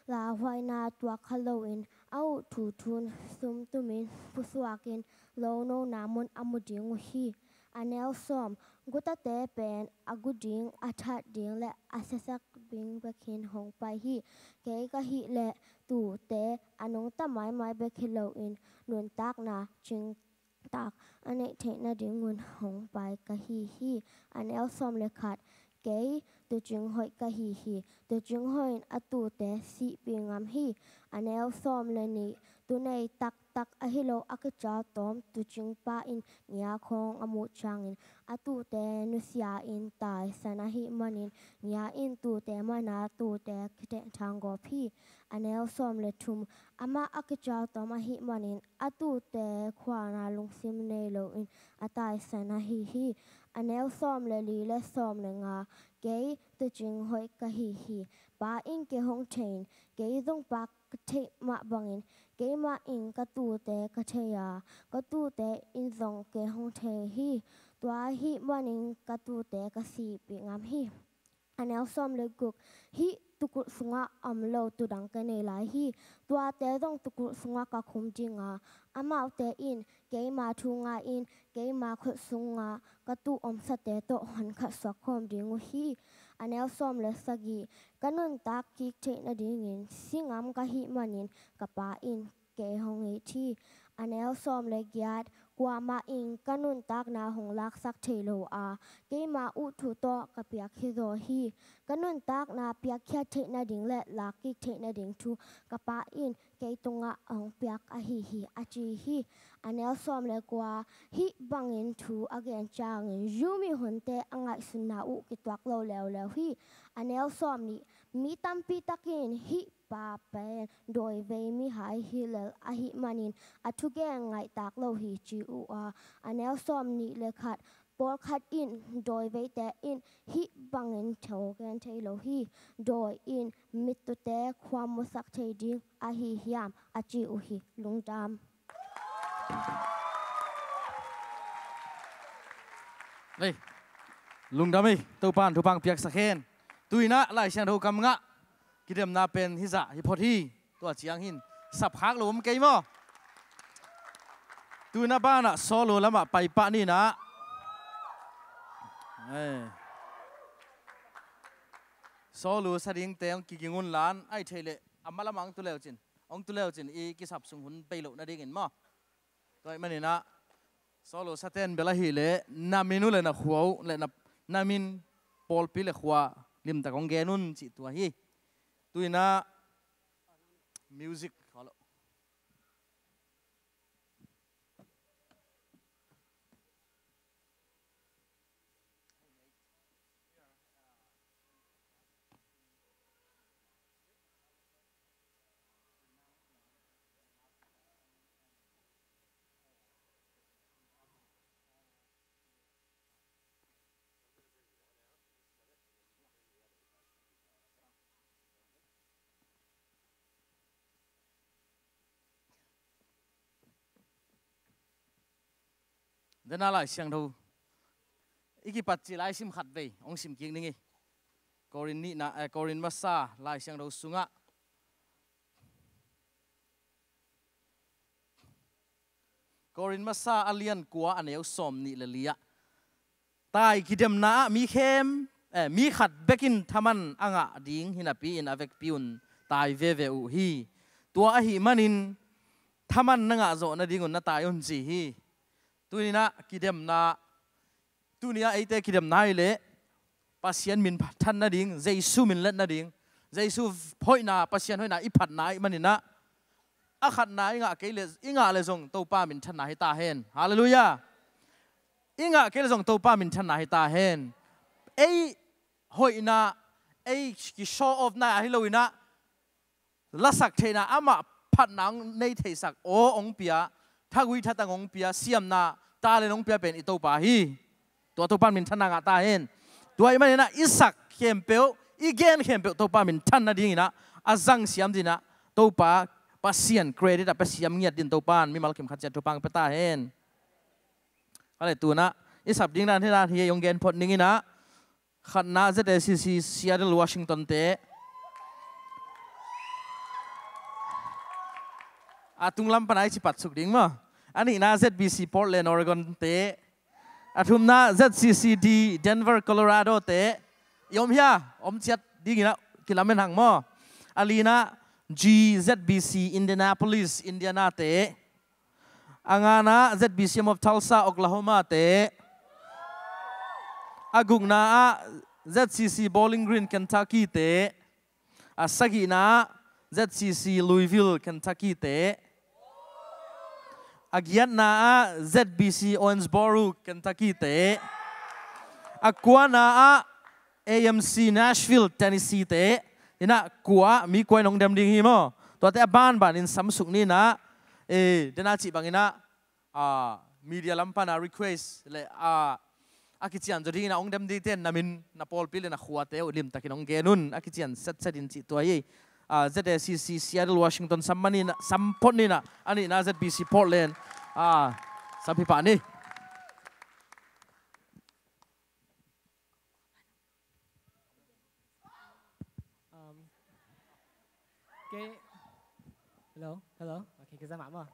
lauhuaina tuak kha loin a uh thuthun sumtumin pusuakin lonona mun a mu ding uh hi. A neu sawm: Gutate pen a gu ding, a that ding le a siasak ding bekin hong pai hi. Kei ka hih leh tuute a nungta maimai bek hi loin nuntakna cingtak a neih theih nadingun hong pai ka hi hi. A neu sawm le khat: Kei tuucing hoih ka hi hi. Tuucing hoih in a tuute sihpih ngam hi. A neu sawm le nih: Tunei taktak ahi lo a kical tawm tuucingpa in ngia khawng a muh ciangin a tuute nusia-in taisan ahih manin ngia in tuute mana tuute kitehthang gawp hi. A neu sawm le thum: Amah a kical tawm ahih manin a tuute khuana lungsim nei loin a taisan ahi hi. A neu sawm le li le sawm le nga: Kei tuucing hoih ka hi hi. Pa in kei hong thei in, kei zong Pa ka theih mah bangin keimah in ka tuute ka thei a, ka tuute in zong kei hong thei hi. Tua ahih manin ka tuute ka sihpih ngam hi. A neu sawm le guk: Hih tuukulh sungah a om lo tuu dang ka nei lai hi. Tuate zong tuukulh sungah ka khum ding a, amaute in keima thu ngai-in keima khut sungah ka tuu omsate tawh honkhat suak khawm ding uh hi. A neu sawm le sagih: Ka nuntak kik theih nadingin si ngam ka hih manin ka Pa in kei hong it hi. A neu sawm le giat: Kuamah in ka nuntakna hong laksak thei lo a, keima uh thu tawh ka piak hi zaw hi. Ka nuntakna piakkhiat theih nading le lakkik theih nading thu ka Pa in kei tungah a hong piak ahi hi, a ci hi. A neu sawm le kua: Hih bangin thu a gen ciangin Zomite a ngaihsutna uh kituak lo leuleu hi. A neu sawm nih: Mi tampi takin hih pa pen dawivei mihai hi lel ahih manin a thugen ngaihtak lo hi, ci uh a. A neu sawm nih le khat: Pawlkhat in dawiveite in hih bangin thu gen thei lo hi. Dawi in mittawte khuamusak thei ding ahi hiam, a ci uh hi. Lungdam. Ei, lungdam ei, Topa'n thupha piaksak hen. Tu-in ah Lai Siangtho kam ngah kidemna pen hih zah hi phot hi. Tua ciang hin sapkhak lo om kei maw? Tu-in ah banah solo lamah paipah ni in ah. Ei. Solo sa dingte hong kiging un la, ahih theih leh a ma lamah hong tu leu cin. Hong tu leu cin i kisap sung hun bei loh nadingin maw? Tua ahih manin ah solo saten bel ahih leh na min uh le na khua uh le na, na min, pawlpi le khua limtak hong gen un cih tua hi. Tu-in ah music. Tena Lai Siangtho i kipat ci lai sim khat vei hong sim kik ning hi. Korin nihna, eh, Korin masa Lai Siangtho sungah, Korin masa a lian kua a neu sawm nih le li ah, tai kidemna ah mi khem, eh, mi khat bekin thaman a ngah ding hinapi in a vekpi un tai veve uh hi. Tua ahih manin thaman na ngah zawh nadingun na tai un ci hi. Tuninah kidemna, tunia eite kidemna hi leh Pasian min pha-, than nading, Jesu min let nading, Jesu hoihna, Pasian hoihna i phatna ahih maninah, a khatna i ngah kei le, i ngah le zong Topa min thanna hi ta hen. Halleluiah. I ngah kei le zong Topa min thanna hi ta hen. Ei hoihna, ei ki show off na ahi loinah, lasak theihna, amah phatna hong nei theisak aw hong pia, thagui thatang hong pia, siamna talent hong pia pen i Topa hi. Tua Topa min thanna ngah ta hen. Tua ahih maninah i sak khempeuh, i gen khempeuh Topa min than nadinginah a zang siam dinah Topa Pasian credit a pia siam ngiat din Topa in mimal kim khat ciat thupha hong pia ta hen. Ka le tunah i sap ding dan hi dan hi ei hong gen phot ninginah, khatna Z A C C Seattle Washington te, a tunglam pana i ci patsuk ding maw. A nihna Z B C Portland Oregon te, a thumna Z C C D Denver Colorado te. I om hia? Om ciat dinginah kilamen hang maw. A lina G Z B C Indianapolis Indiana te. A ngana Z B C M of Tulsa Oklahoma te. A gukna ah Z C C Bowling Green Kentucky te. A sagihna ah Z C C Louisville Kentucky te. A giatna ah Z B C Owensboro Kentucky te. A kuana ah A M C Nashville Tennessee te. Inah kua, mi kua in hong dem ding hi maw. Tuate a banbanin samsuk ninah, eh, dena cih banginah, ah, media lam pana request le, ah, a kician zaw dinginah hong dem dingte na min, na pawlpi le na khuate uh limtakin hong gen un, a kician setsetin cih tua hi. Ah, Z A C C Seattle Washington sam maninah, sam phot ninah, a nihna Z B C Portland, ah, sam hi pah ni. Um, kei, hello, hello. Okay, ka zama maw.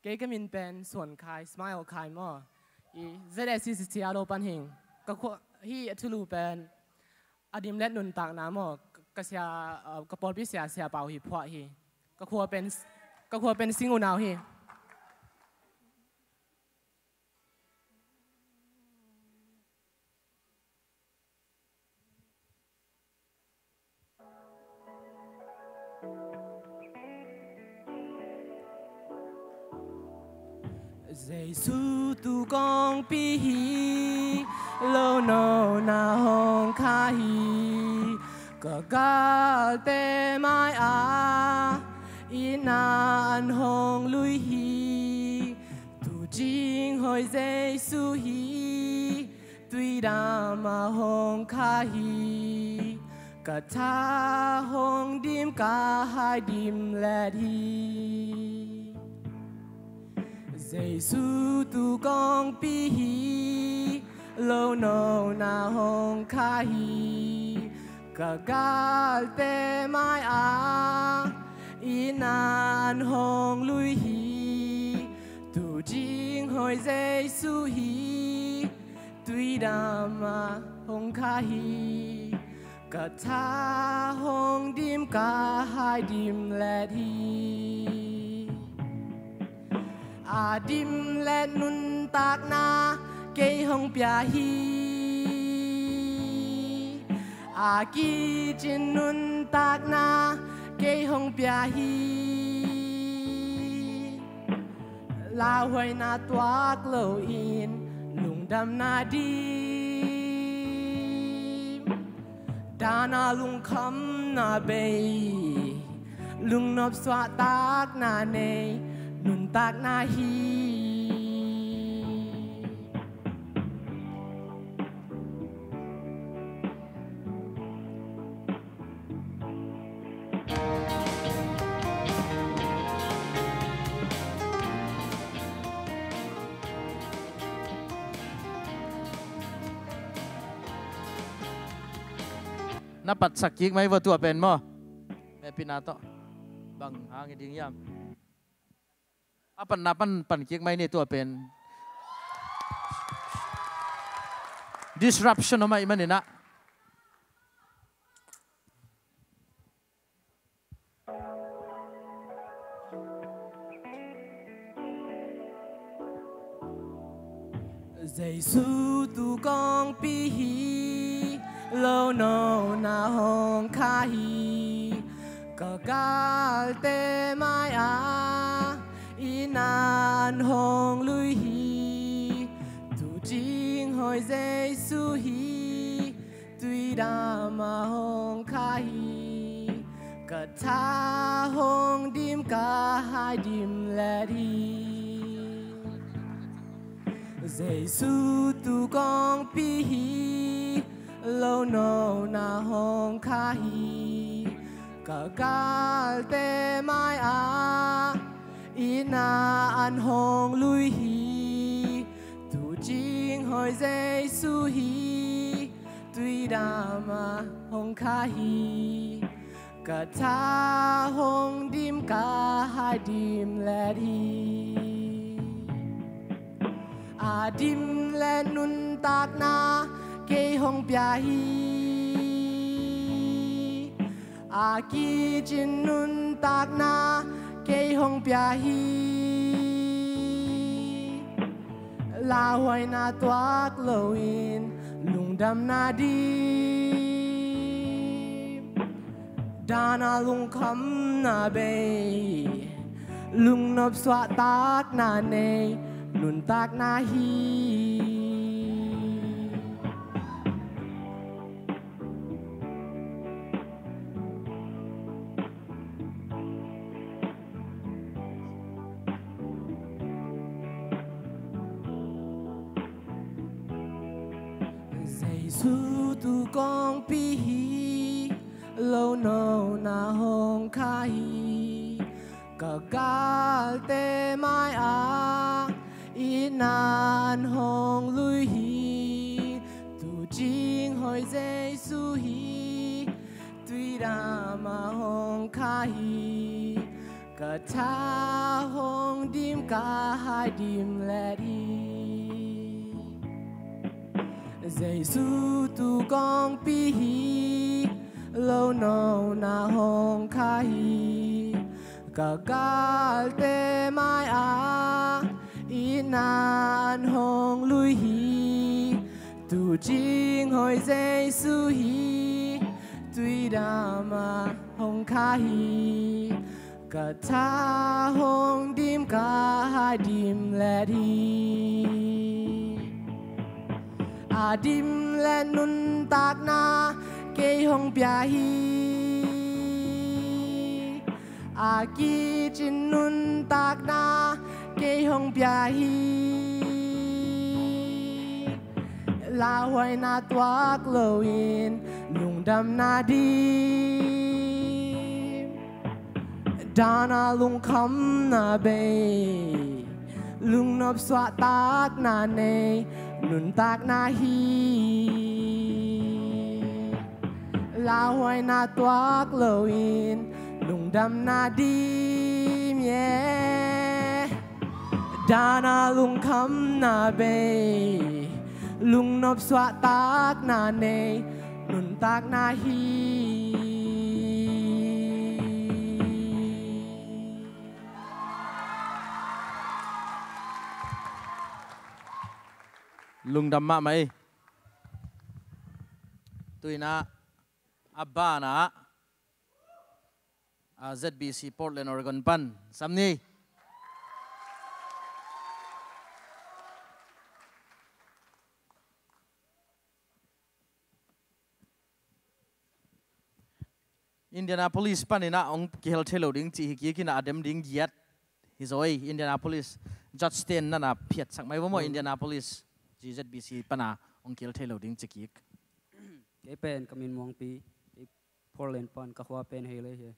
Kei ka min pen Suan Khai, Smile Khai maw. I Z A C C Seattle pan hing. Ka khua, hih a thulu pen a dim let nuntakna maw. Ka, ka sia, uh, ka pawlpi sia, Sia Pau hi phuah hi. Ka khua pen, ka khua pen Sing Unau hi. Jesu tu kongpi hi, lo no na hong kha hi, ka galte mai a, i na an hong lui hi, tu jing hoi Jesu hi, tuidam a hong kha hi, ka tha hong dim ka hai dim let hi. Jesu tu kongpi hi, lo no na hong kha hi, ka galte mai a, i na an hong lui hi, tu jing hoi Jesu hi, tuidam a hong kha hi, ka tha hong dim ka hai dim let hi. A dim let nuntakna kei hong pia hi, a kicin nuntakna kei hong pia hi. Lauhuaina tuak loin lungdamna dim, dana lungkhamna bei, lungnop suahtakna nei nuntakna hi. Na patsak kik mai vua tua pen maw? Hehpihna tawh. Bang hang hi ding hiam? A patna pan pan kik mai ni tua pen. Disruption om ahih manin ah. Jesu tu kongpi hi, lonona hong kha hi, ka galte mai-ah i na an hong lui hi, tu cing hoi Jesu hi, tuidam ah hong kha hi, ka tha hong dim ka hai dim let hi. Jesu tu kongpi hi, lonona hong kha hi, ka galte mai-ah i na an hong lui hi, tu cing hoi Jesu hi, tuidam ah hong kha hi, ka tha hong dim ka hai dim let hi. A dim le nuntakna kei hong pia hi. A kicin nuntakna kei hong pia hi. Lauhuaina tuak loin lungdamna dim, dana lungkhamna bei, lungnop suahtakna nei, nuntakna hi. Jesu tu kongpi hi, lonona hong kha hi, ka galte mai-ah i na an hong lui hi, tu cing hoi Jesu hi, tuidam ah hong kha hi, ka tha hong dim ka hai dim let hi. Jesu tu kongpi hi, lonona hong kha hi, ka galte mai-ah i na an hong lui hi, tu cing hoi Jesu hi, tuidam ah hong kha hi, ka tha hong dim ka hai dim let hi. A dim le nuntakna kei hong pia hi. A kicin nuntakna kei hong pia hi. Lauhuaina tuak loin lungdamna dim, dana lungkhamna bei, lungnop suahtakna nei, nuntakna hi. Lauhuaina tuak loin lungdamna dim, yeah. Dana lungkhamna bei, lungnop suahtakna nei, nuntakna hi. Lungdam mahmah ei. Tuinah a banah a Z B C Portland, Oregon pan sam ni. Indianapolis panin ah hong kihel thei lo ding cih hi kik in ah, a dem ding giat hi zaw ei. Indianapolis Judge ten nana phiatsak mai vo maw. Indianapolis G Z B C pana hong kihel thei lo ding ci kik. Kei pen ka min Muangpi, kei Portland pan, ka khua pen Heilei hi.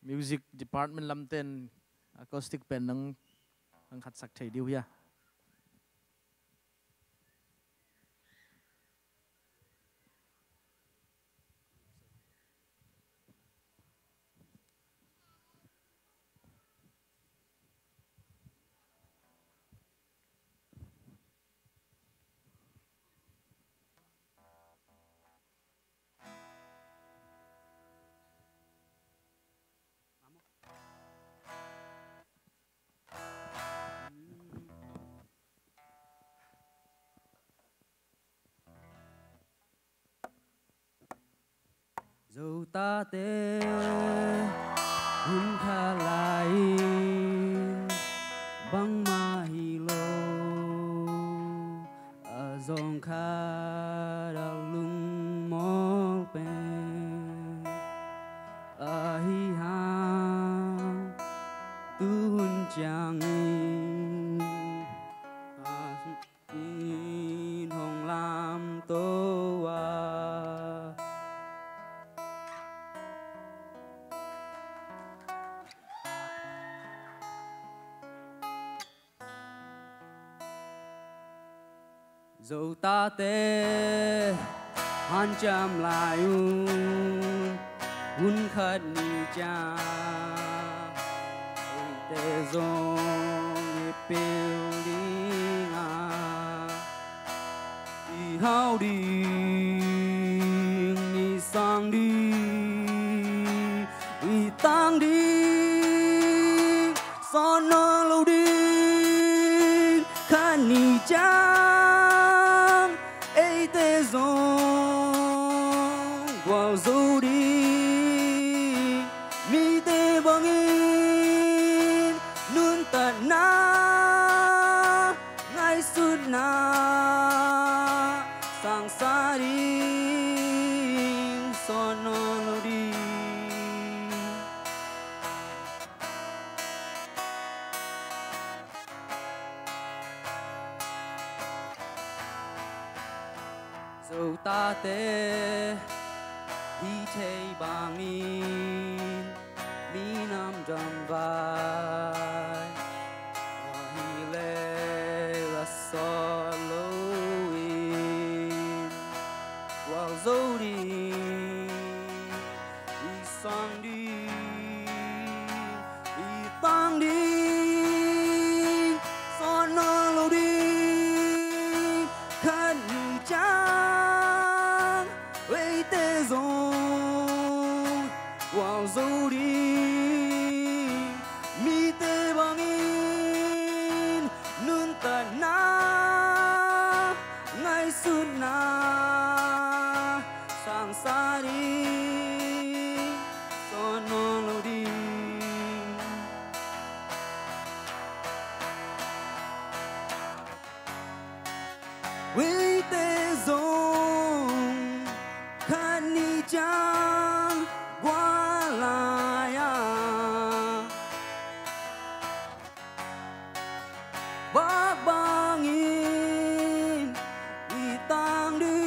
Music department lamten acoustic pen nang, nang khat sak thei diu hia? Zo tate hun khat lai-in bangmah hi lo, a zawng khat a lungmawk pen ahi hang, tu hun ciangin a in hong lamto a. Zo tate hanciam lai un, hun khat ni ciang eite zong i pil ding a, i hau ding, i sang ding, i tang ding, sawt nawn lo ding. Khat ni ciang eite zong gualzo ding, mite bangin nuntakna, ngaihsutna sangsa ding, sawt nawn lo ding. Zo tate hih thei bangin minam dang vai, tua hi leh la sawt loin gualzo ding, i sang ding, i tang ding, sawt nawn lo ding. Khat ni ciang eite zong gualzo ding, mite bangin nuntakna, ngaihsutna sangsa ding, sawt nawn lo ding. Eite zong khat ni ciang guah lai-a, bak bangin i tang ding.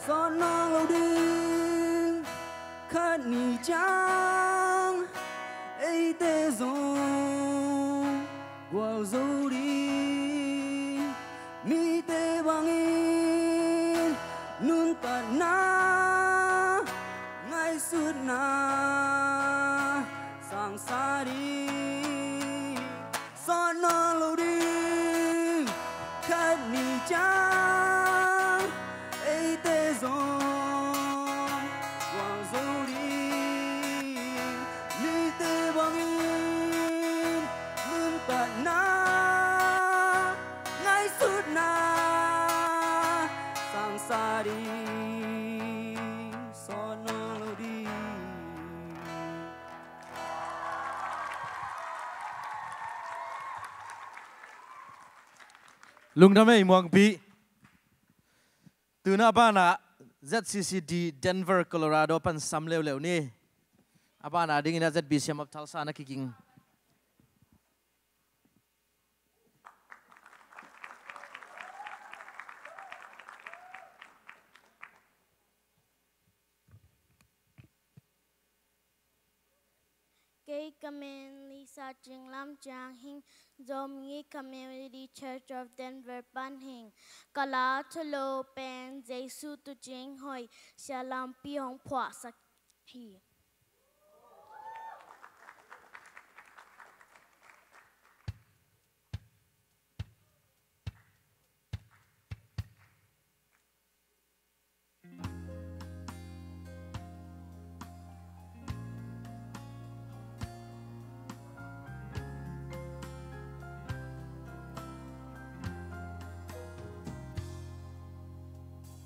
Sawt nawn lo ding, khat ni ciang eite zong gualzo ding, mite bangin nuntakna, ngaihsutna sangsa ding, sawt nawn lo ding. Khat ni ciang eite zong gualzo ding, mite bangin nuntakna, ngaihsutna sangsa ding, sawt nawn lo ding. Lungdam ei Muangpi. Tuna a banah Z C C D Denver, Colorado pan sam leuleu ni. A banah dingin a Z B C M of Tulsa na kiging. Kei ka min Lisa Cing Lam Ciang hi ing, Zomi Community Church of Denver pan hi ing. Ka la thulu pen Jesu Tuucing Hoih, Sia Lampi hong phuahsak hi.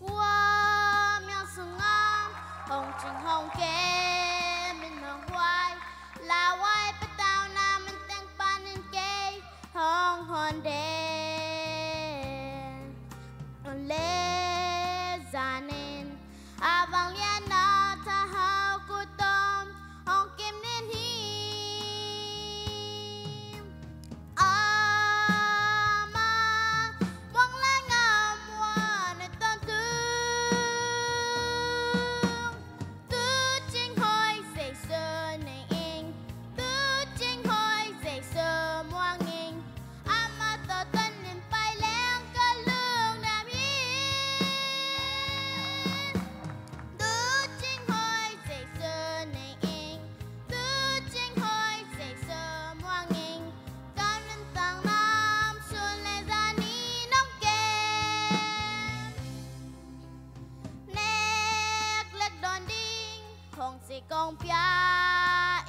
Hua mial sungah hong cing hong kem in hong huai, lauhuai patau na man teng panin kei hong hon den. Le zanin a vanglian a thahaw kutom hong kim nin hi. Ama muang lai ngam ua na tawntung. Tuucing Hoih Jesu nei ing. Tuucing Hoih Jesu muang ing. Ama tawh tawn in pai leng ka lungdam hi. Tuucing Hoih Jesu nei ing. Tuucing Hoih Jesu muang ing. Ka nuntakna ah sun le zan in hong kem. Nek lek dawn ding hong sik hong pia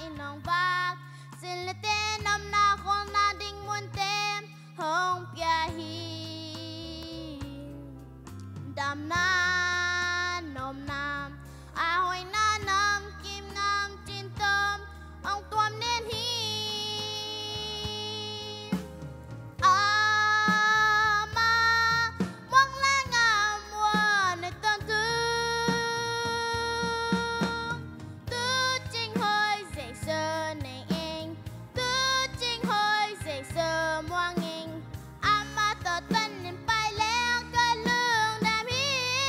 in hong vak, sin le ten omna kholna ding munte hong pia hi. Damna nopna, a hoihna namkim namcin tom hong tuam nen hi. Ama muang lai ngam ua na tawntung. Tuucing Hoih Jesu nei ing. Tuucing Hoih Jesu muang ing. Ama tawh tawn in pai leng ka lungdam hi.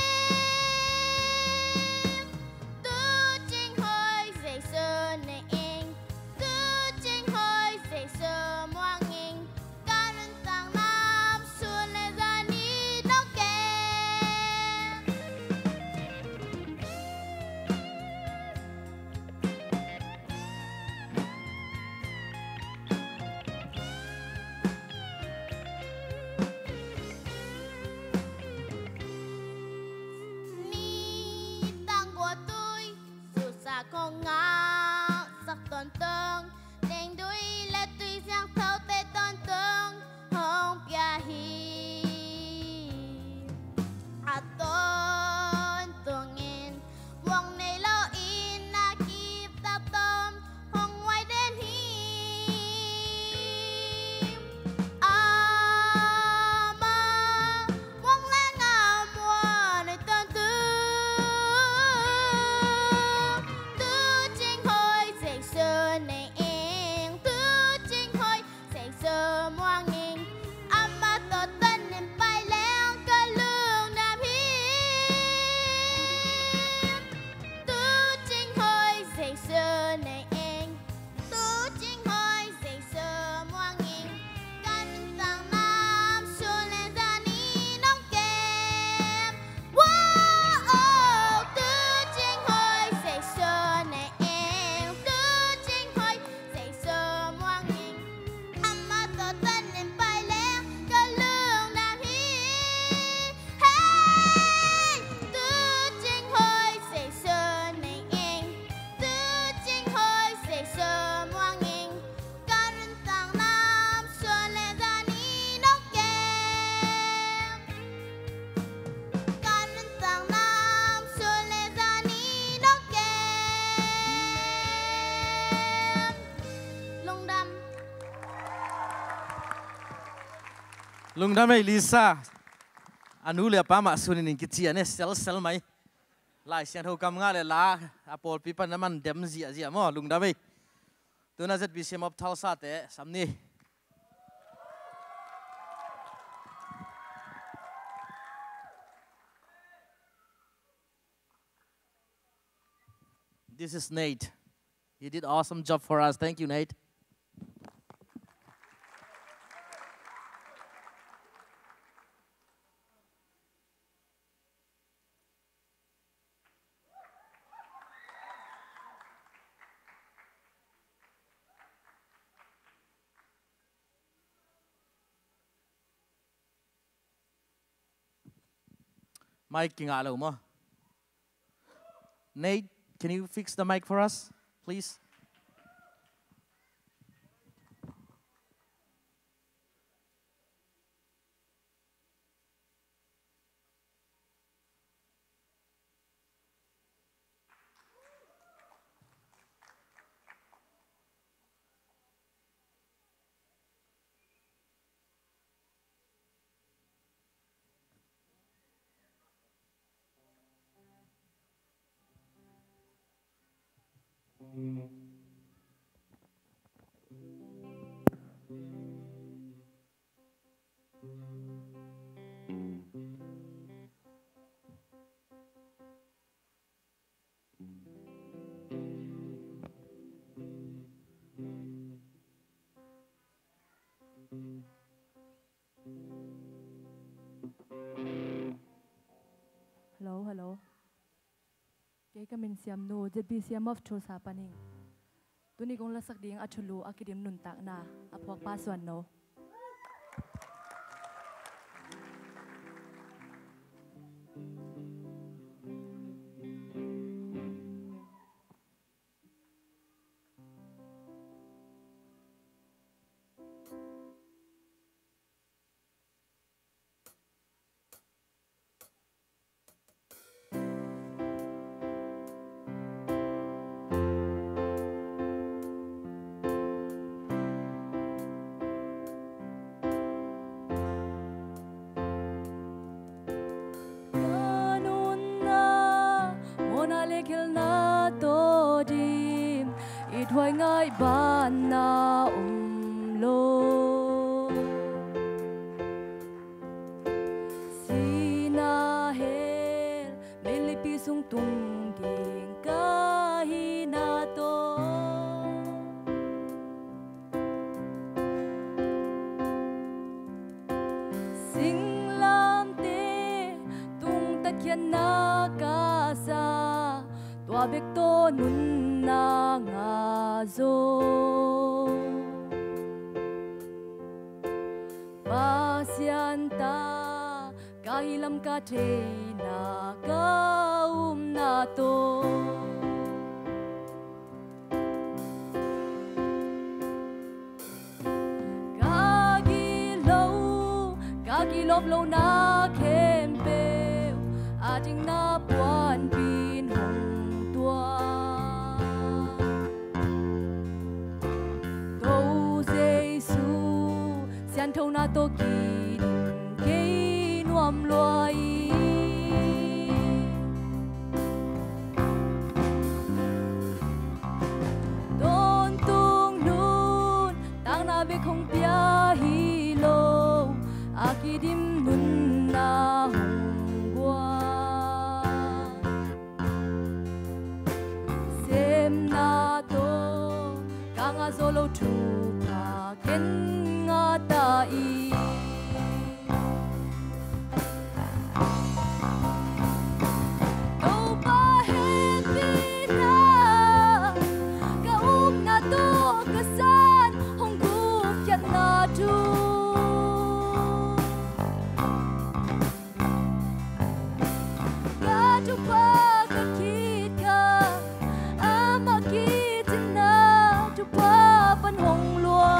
Lungdam ei Lisa. A nu le a pa mah sunin in kici a ne selsel mai. Lai Siangtho kam ngah le la a pawlpi pan a man dem ziahziah maw, lungdam ei. Tuna Z B C M of Tulsa te sam ni. This is Nate. He did awesome job for us. Thank you, Nate. Mic kingah lo maw? Nate, can you fix the mic for us, please? Hello, hello. Kei ka min Siamnu, Z B C M of Tulsa pan ing. Tuni kong lasak ding a thulu a kidim nuntakna a phuakpa Suan No. Ka nunna mawhna le khelhna tawh dim, i thuai ngaih banna om lo. Sihna hell meilipi sung tung ding ka hihna tawh, singlamteh tungtat khiatna ka sa, tua bek tawh nunna ngah zaw. Pasian ta ka hih lam ka theihna ka upna tawh, ka gilo, ka kilawm lohna khempeuh a dingna puanpin hong tuah. Ko Jesu sianthona tawh kidim kei nuam lua hi. Tawntung nuntakna bek hong pia hi lo, a kidim nunna hong guan. Semna tawh ka ngah zo lo thupha ken ngah ta hi. Topa hehpihna ka upna tawh ka san hong gupkhiatna thu, ka thupha ka khit kha, amah kicinna thupha pan hong lua.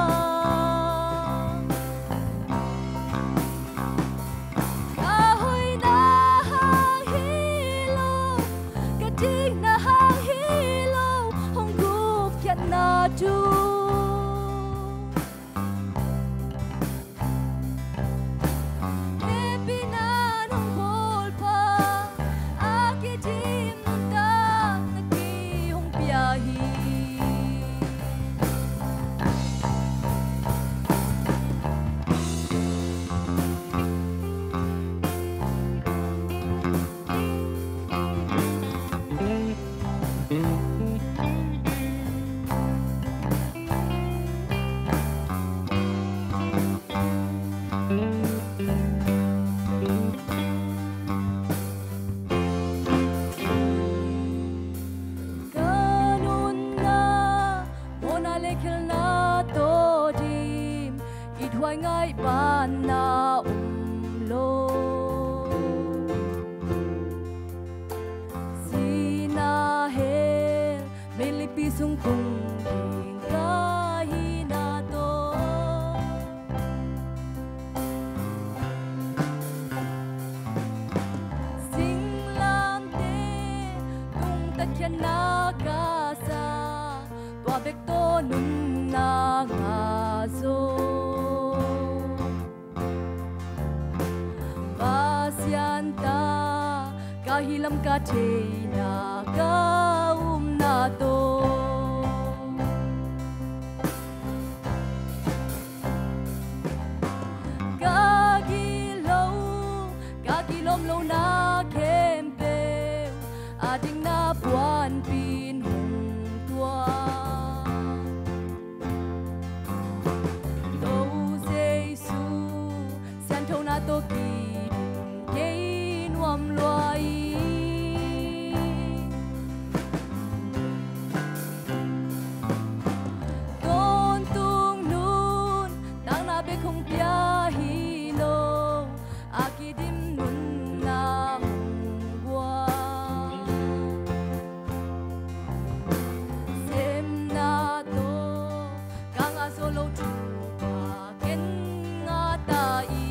na ka sa, tua bek tawh nunna ngah zaw. Pasian ta ka hi lam ka theihna ka upna tawh ka gilo, ka kilawm lohna khempeuh a dingna puanpin hong tuak. To Jesu sianthona tawh kiding kei nuam lua hi. Tawntung nuntakna bek hong pia hi lo, a kidim nunna hong guan. Semna tawh ka ngah zo lo thupha ken ngah ta hi.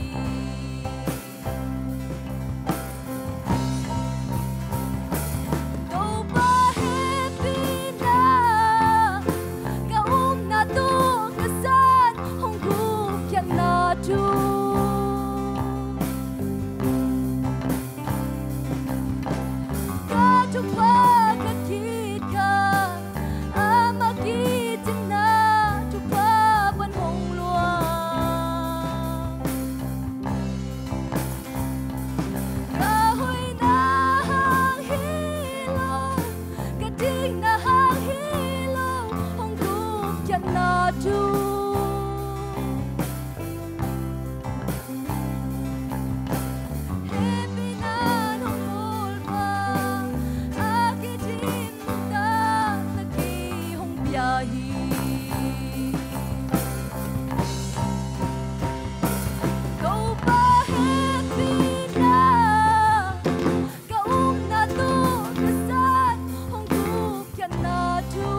Topa hehpihna ka upna tawh ka zat hong gupkhiatna thu. Ka thupha ka khit kha, amah kicingna thupha pan hong luang. Ka hoihna hang hi lo, ka dikna hang hi lo, hong gupkhiatna thu. Hehpihna nong bawlpa, a kidim nuntakna kei hong pia hi. Topa hehpihna ka upna tawh ka zat hong gupkhiatna thu.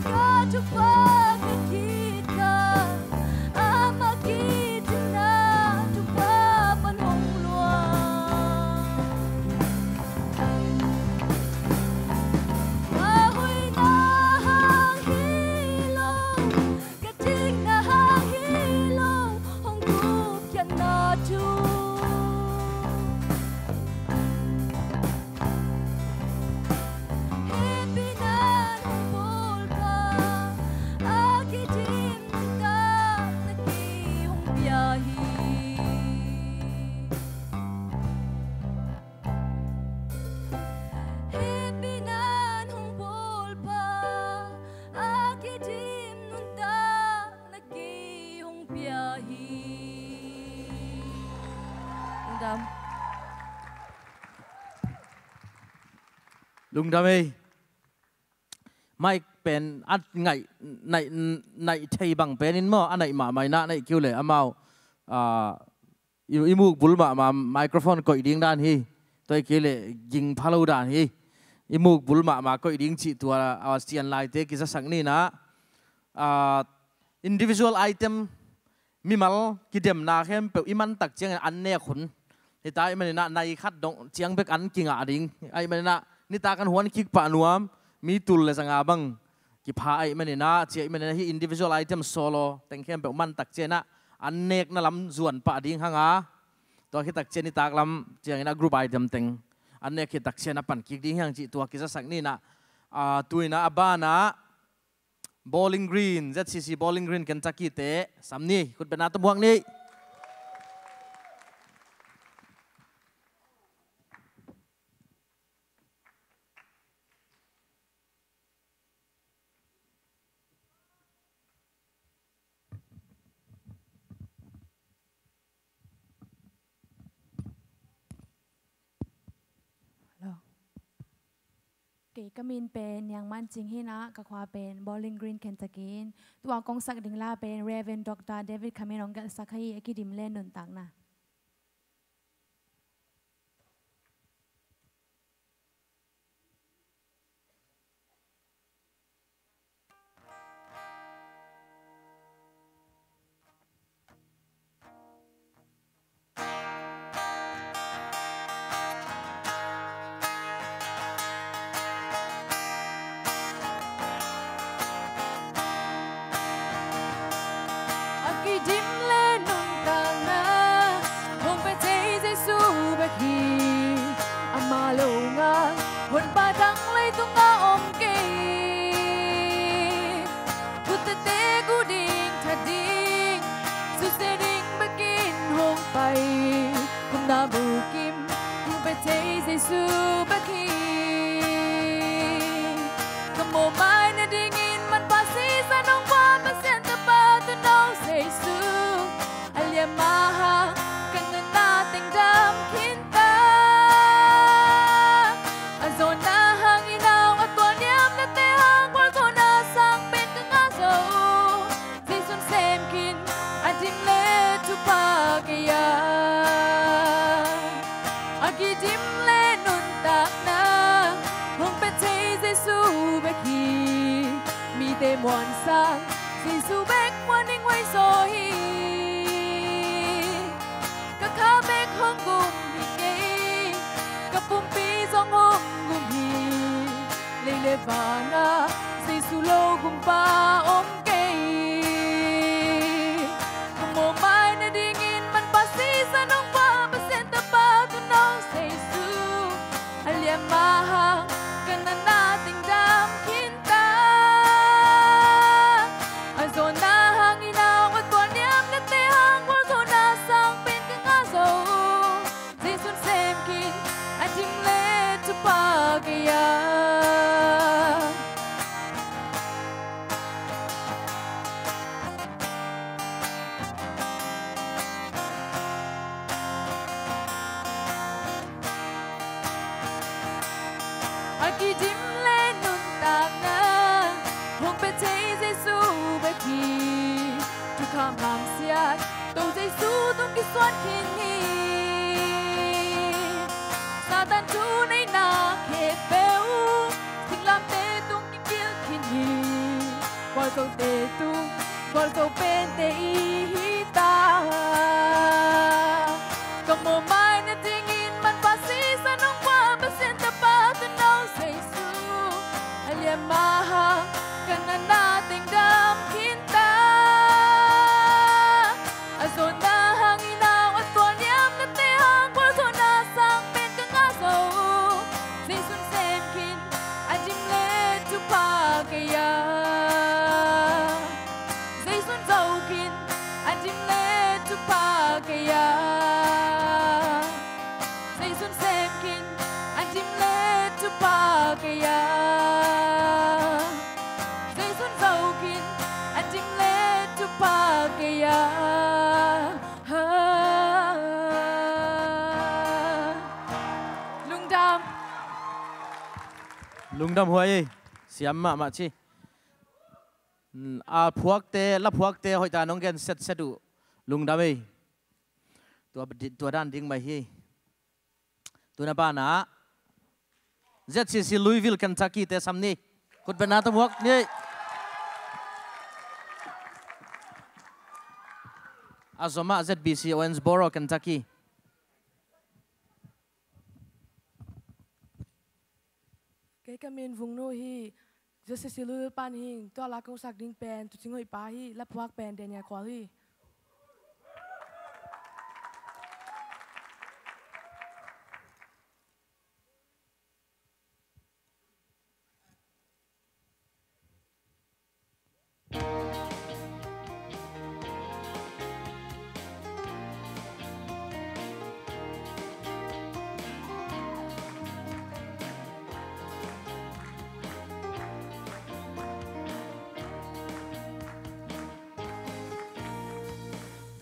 Ka thupha ka khit kha, amah kicingna thupha pan hong luang. Ka hoihna hang hi lo, ka dikna hang hi lo, hong gupkhiatna thu. Hehpihna nong bawlpa, a kidim nuntakna kei hong pia hi. Hehpihna nong bawlpa, a kidim nuntakna kei hong pia hi. Lungdam. Lungdam ei. Mike pen a ngaih, naih, naih thei bang pen in maw, a naih mahmah in ah, naih kiu le amau, ah, i, i muk bul mahmah microphone koih ding dan hi. Tua hi kei leh ging pha lo dan hi. I muk bul mahmah koih ding cih tua, ah, sian laite kizasak ni in ah, ah, individual item, mimal kidemna khempeuh i man tak ciangin an nek hun. Hita ahih manin ah nai khat dong ciang bek an kingah ding. Ahih manin ah nitak an huan kik pah nuam, mi tul le zanga bang kipha ahih manin ah, ci ahih manin ah hih individual item solo teng khempeuh man tak ciangin ah an nekna lam zuan pah ding hang a. Tua khit tak ciang nitak lam ciangin ah group item teng an nek khit tak ciangin ah pan kik ding hi hang cih tua kizasak ni in ah, ah, tu in ah a ban ah Bowling Green, Z C C Bowling Green Kentucky te sam ni, khutbetna tawh muak ni. Hello. Kei ka min pen Niang Man Cing hi in ah, ka khua pen Bowling Green, Kentucky in. Tua kong sak ding la pen Reverend Doctor David Kham in hong gelhsak hi, a kidim le nuntakna. Jesu bek muan'in huai zaw hi. Ka kha bek hong gum hi kei, ka pumpi zong hong gum hi. Lei le vanah Jesu lo gumpa om kei. Ka mawhmai nadingin manpha sisan hong pia Pasian Tapa tuuno Jesu. A liamma hang ka natna teng dam khin ta. A zawhna hang i nau a tualniamnate hang gualzawhna sang pen ka ngah zo. Jesu'n sem khin, a dim le thupha kei a. A kidim le nuntakna hong pia thei Jesu bek hi. Thukham hamsiat To Jesu tung kisuan khin hi. Satan thuneihna khempeuh singlamteh tung kikil khin hi. Gualzote tung gualzo pente i hi ta. Ka mawhmai nadingin manpha sisan hong pia Pasian Tapa tuuno Jesu. A liamma hang ka natna teng dam khin ta. A zawhna hang i nau a tualniamnate hang gualzawhna sang pen ka ngah zo. Jesu'n sem khin, a dim le thupha kei a. Jesu'n zo khin, a dim le thupha kei a. Jesu'n sem khin, a dim le thupha kei a. Jesu'n zo khin, a dim le thupha kei a. Lungdam. Lungdam huai ei. Siam mahmah ci. A phuakte, la phuakte hoih ta nong gen setset uh. Lungdam ei. Tua, tua dan ding mai hi. Tuna pana Z C C Louisville, Kentucky te sam ni. Khut beng na tawh muak ni. A zomah Z B C Owensboro, Kentucky. Kei ka min Vung Nu hi. Z C C Louisville pan hi ing. Tua la kong sak ding pen tuucing hoih pa hi. La phuak pen Daniel Kual hi.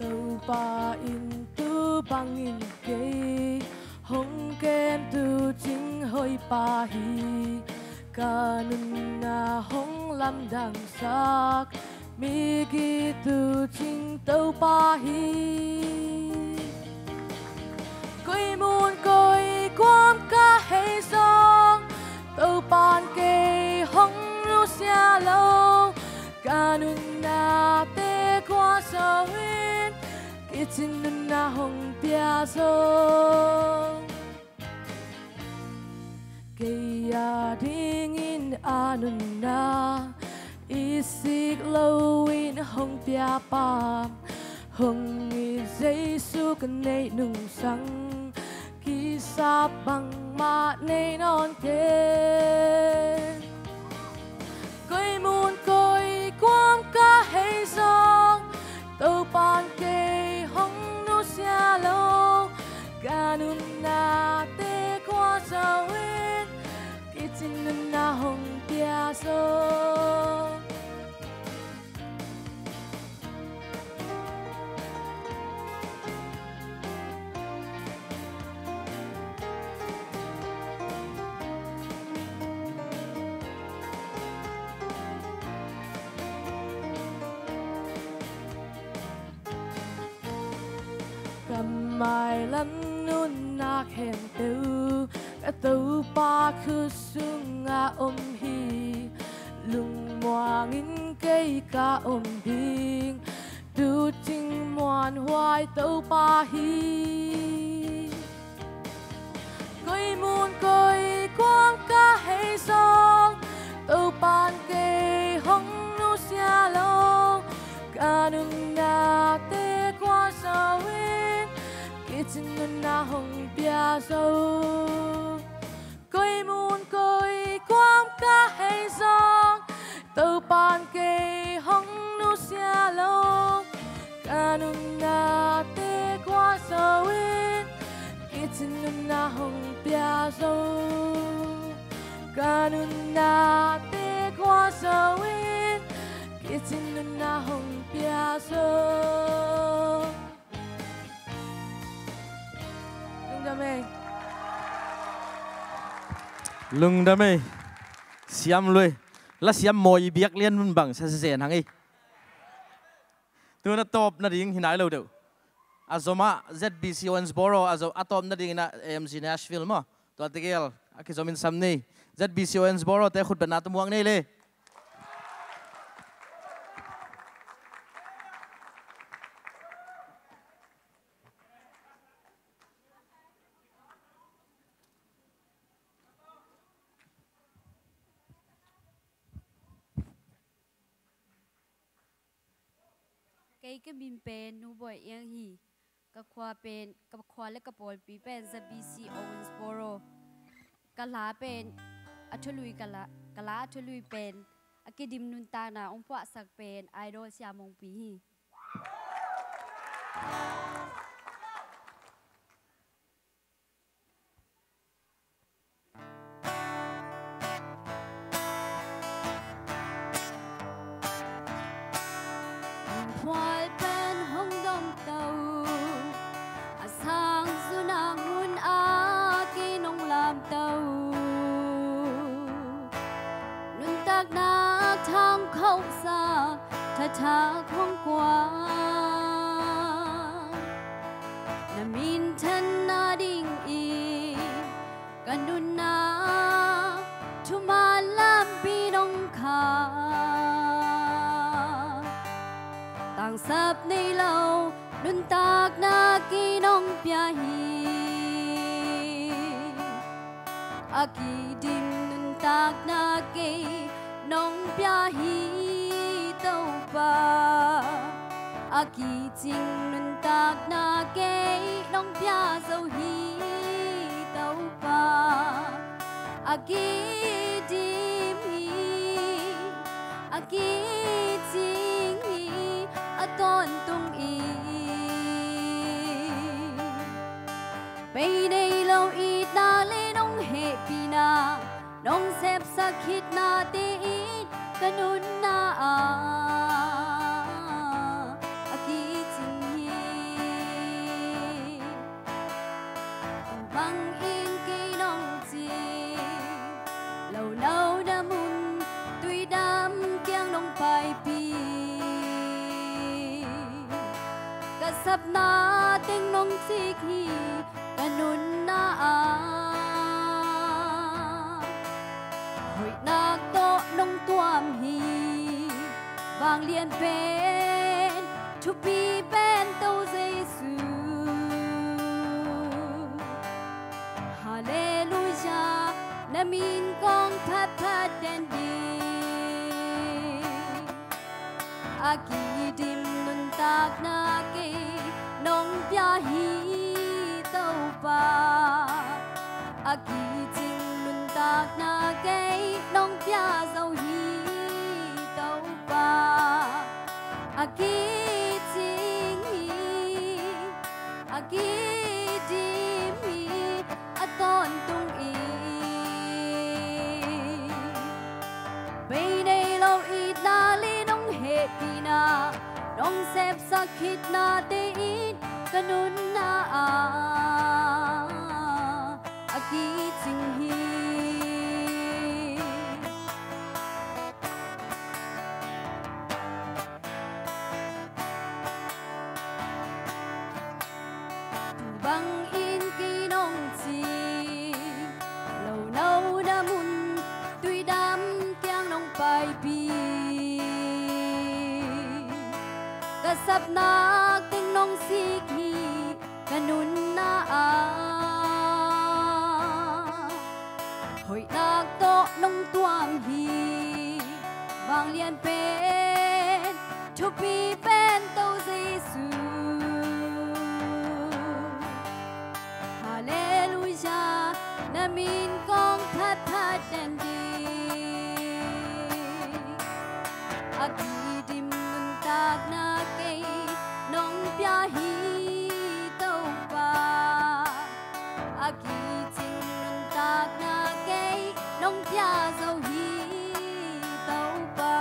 Topa in tu bangin kei hong kem tuucing hoih pa hi. Ka nunna hong lamdangsak mi kituucing Topa hi. Koi mun koi kuam ka hei zong, Topa'n kei hong nusia lo. Ka nunnate kua zo in, kicing nunna hong pia zo. Kei a dingin a nunna i sik loin hong pia pa, hong it Jesu ka neih nungsang, kisap bangmah nei nawn kei. Koi mun koi kuam ka hei zong, Topa'n kei hong nusia lo. Ka nunnate kua zo in, kicing nunna hong pia zo. Ka mailam nunna khempeuh ka Topa khut sungah om hi. Lungmuangin kei ka om ding, tu cing muanhuai Topa hi. Koi mun koi kuam ka hei zong, Topa'n kei hong nusia lo. Ka nunna te kua zo in, kicin nunna hong pia zo. Koi mun koi kuam ka hei zong, Topa'n kei hong nusia lo. Ka nunna te kua zo in, kicin nunna hong pia zo. Ka nunna te kua zo in, kicin nunna hong pia zo. Lungdam ei. Lungdam ei. Siam lui. La siam mawi biak lian nun bang sa zen hang ei. Tun a tawp nading hi nai lo deuh. A zom ah Z B C Owensboro, a zom a tawp nading in ah A M C Nashville maw. Tua tegel a kizom in sam ni. Z B C Owensboro te khutbetna tumuang nei le. Kei ka min pen Nu Bawi Iang hi. Ka khua pen, ka khua le ka pawlpi pen Z B C Owensboro. Ka la pen a thului ka la, ka la a thului pen a kidim nuntakna hong phuahsak pen Idol Sia Mongpi hi. Phual pen hong domto, a sang zuna hun a kei nong lamto. Nuntakna thang khauhsa, thathak hong kuan. Na minthanna ding i ka nunna thuman lampi nong kha. Tangsap nei lo nuntakna kei nong pia hi. A kidim nuntakna kei nong pia hi Topa. A kicing nuntakna kei nong pia zo hi Topa. A kidim hi, a kicing hi, a tawntung hi. Bei nei lo itna le nong hehpihna, nong sepsak khitnate in ka nunna ah a kicing hi. Bangin kei nong cing lo, no na mun tuidam kiang nong paipih. Ka sapna teng nong cik hi, ka nunna ah hoihnak tawh nong tuam hi. Vanglian pen, thupi pen To Jesu. Halleluia, na min kong phatphat den ding. A kidim nuntakna kei nong pia hi Topa. A kicing nuntakna kei nong pia zo hi Topa. A kicing hi, a kidim hi, a tawntung hi. Bei nei lo itna le nong hehpihna, nong sepsak khitnate in ka nunna ah a kicing hi. Bangin kei nong cing lo, no na mun tuidam kiang nong paipih. Sapnak teng nong sik hi, ka nunna ah hoihnak tawh nong tuam hi. Vanglian pen, thupi pen To Jesu. Halleluia, na min kong phatphat den ding. A kidim nuntakna kei nong pia hi Topa. A kicing nuntakna kei nong pia zo hi Topa.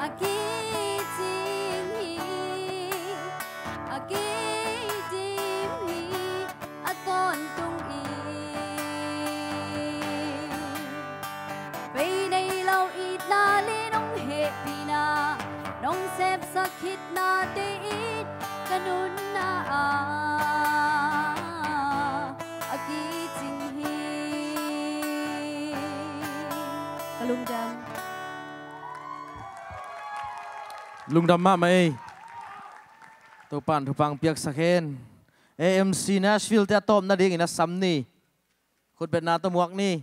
A kicing hi, a kidim hi a tawntung in. Vei nei lo itna le nong hehpihna, nong sepsak khitnate in ka nunna ah a kicing hi. Ka lungdam. Lungdam mahmah ei. Topa'n thupha piaksak hen. A M C Nashville te a tawpna dingin a sam ni. Khutbetna tawh muak ni.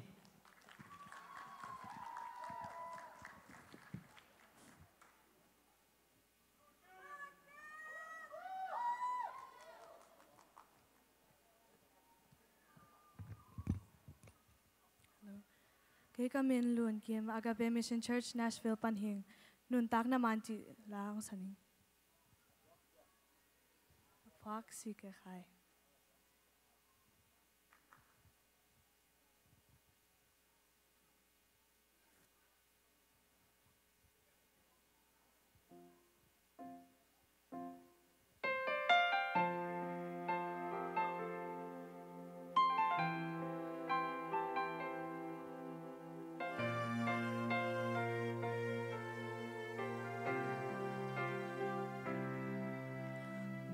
Kei ka min Lun Kim, Agape Mission Church Nashville pan hing. Nuntakna man cih la hong sa ning. Fuak si ke khai.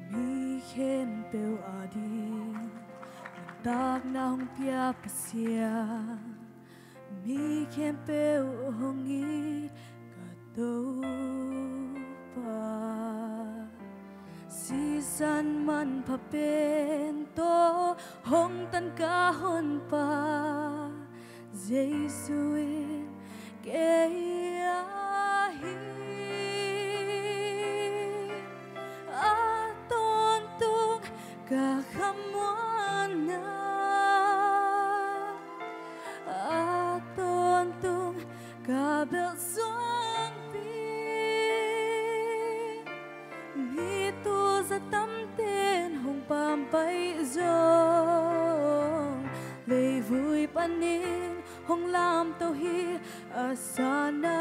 Mi khempeuh ading nuntakna hong pia Pasian, mi khempeuh hong it ka Topa. Sisan manpha pen tawh hong tan ka Honpa, Jesu in kei ahi. A tawntung ka khamuanna, a tawntung ka belh suangpi. Mi tu zah tamte'n hong pampaih zong, leivui panin hong lamto hi. A sanna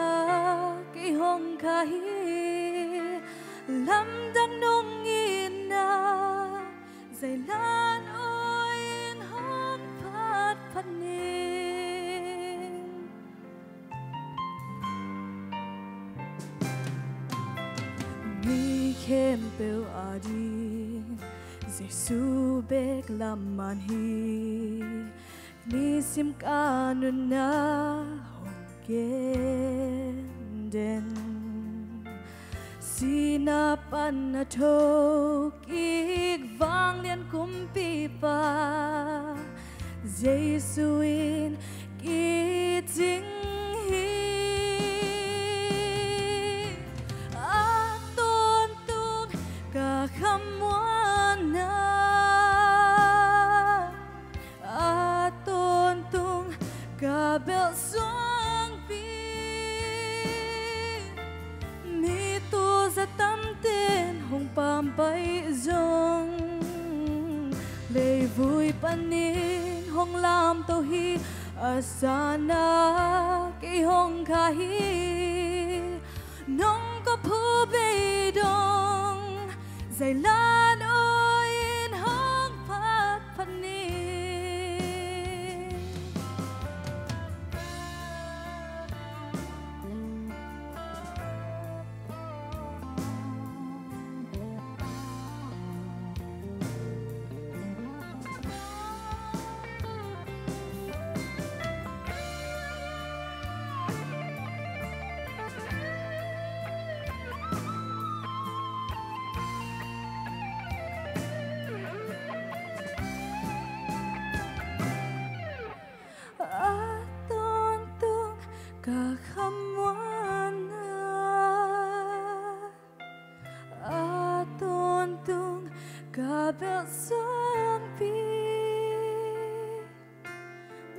kei hong kha hi. Lamdang nong itna, zailan aw in hong phatphat ning. Mi khempeuh ading Jesu bek lam man hi. Nisim ka nunna hong gen den, sihna pan a thokik vanglian kumpipa, Jesu in kicing hi. A tawntung ka khamuanna, a tawntung ka belh suangpi. Mi tu zah tamte'n hong pampaih zong, leivui panin hong lamto hi. A sanna kei hong kha hi. Nong kop hu bei dong, zailan aw in hong phatphat ning. Suangpi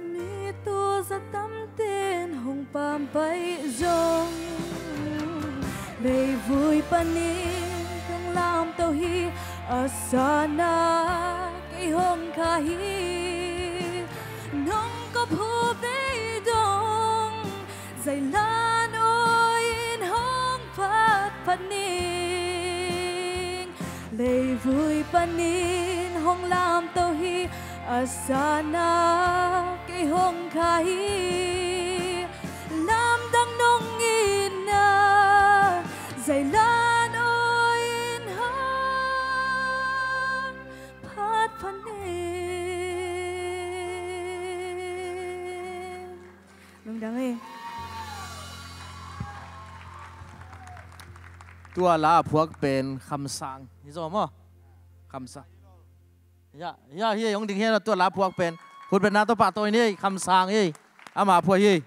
mi tu za tamten hong pampai zong, leivui panin hong lamto hi. A sana kei hong kha hi. Nong ko phu bei dong, zailan oi in hong phat phat ning. Leivui panin hong lamto hi. A sana kei hong kha hi. Lamdang nong itna, zailan oi in hong phat phat ning. Lungdam ei. Tua la a phuak pen Khamsang hi zaw maw? Khamsang. Ya, ya, hi ei, hong ding hi ei, tua la a phuak pen. Khut beng na tawh pahtawi ni ei, Khamsang hi ei. Ama phuak hi ei.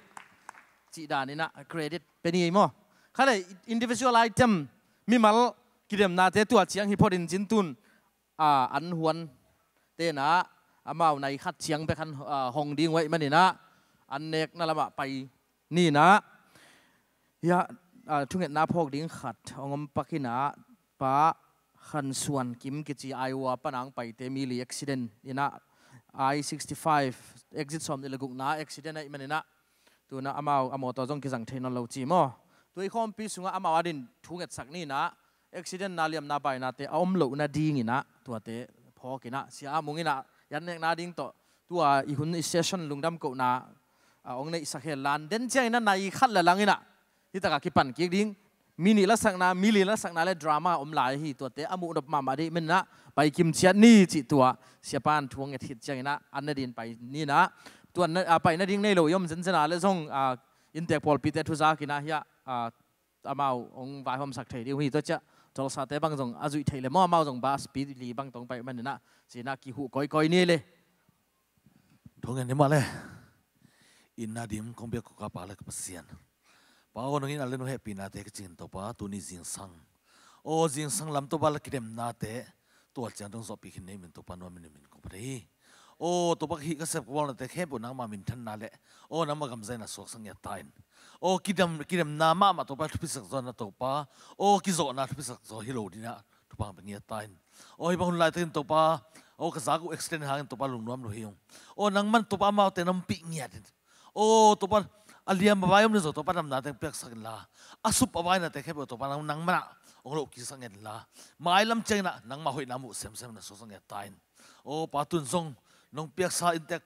Cih dan in ah credit pe ni ei maw? Kha le, individual item, mimal kidemnate tua ciang hi phot in cin tun, a, an huan tenah amau nai khat ciang bek han, a, hong ding uh ahih manin ah, an nekna lamah pai ni in ah. Hiah, a, thungetna phawk ding khat hong om pak in ah, Pa Khan Suan Kim kici Iowa pana hong paite mi li accident in ah, I sixty-five exit sawmnih le gukna accident ahih manin ah, tu in ah amau a mawtaw zong kizang thei nawn lo ci maw? Tua i khawmpi sungah amau adin thu ngetsak ni in ah, accident na liamna bainate a om loh nading in ah, tuate phawk in ah, Sia A Mung in ah i an nekna ding tawh, tua i hun i session lungdam kohna, a, hong neihsak hen la, den ciangin ah nai khat le lang in ah, hi takah kipan kik ding. Mi nih lasakna, mi li lasakna le drama om lai hi, tuate a muh nop mahmah dih manin ah, pai kim ciat ni cih tua Siapa in thu hong nget khit ciangin ah, an nadin pai ni in ah. Tua an na, a, pai nading nei lo i om zenzen a leh zong, a, inntek pawlpite thu zak in ah hiah, a, amau hong vaihawmsak thei ding uh hi. Tua ciah Tulsate bang zong a zuih theih le maw, amau zong bus pi li bang tawh hong pai manin ah, ci in ah kihuh kawikawi ni le. Thungen hi mah le. Itna dim kong biak ko ka Pa le ka Pasian. Pa aw, nong itna le nong hehpihnate ka cingin Topa, tuni zingsang, aw, zingsang lam Topa la kidemnate tua ciang dong zawhpih khin ni ei min Topa, nuam in, min kong phat hi. Aw Topa, ka hih ka sep ka bawlnate khempeuh nangmah minthanna le, aw, nangmah gamzaina suaksak ngiat ta in. Aw, kidem, kidemna mahmah Topa, thupisak zaw na Topa, aw, kizawhna thupisak zaw hi lo ding ah thupha pia ngiat ta in. Aw, hih bang hun laitakin Topa, aw, ka zak uh accident hangin Topa lungnuam lo hi ung. Aw, nangman Topa amaute na ompih ngiat in. Aw Topa, a liam a vai om le zaw Topa, damna teng piaksak inla, a sup a vainate khempeuh Topa nang, nangman ah hong lohkiksak ngiat inla, mailam ciangin ah nangmah hoihna muh semsem na suaksak ngiat ta in. Aw Pa, tun zong nong piaksa inntek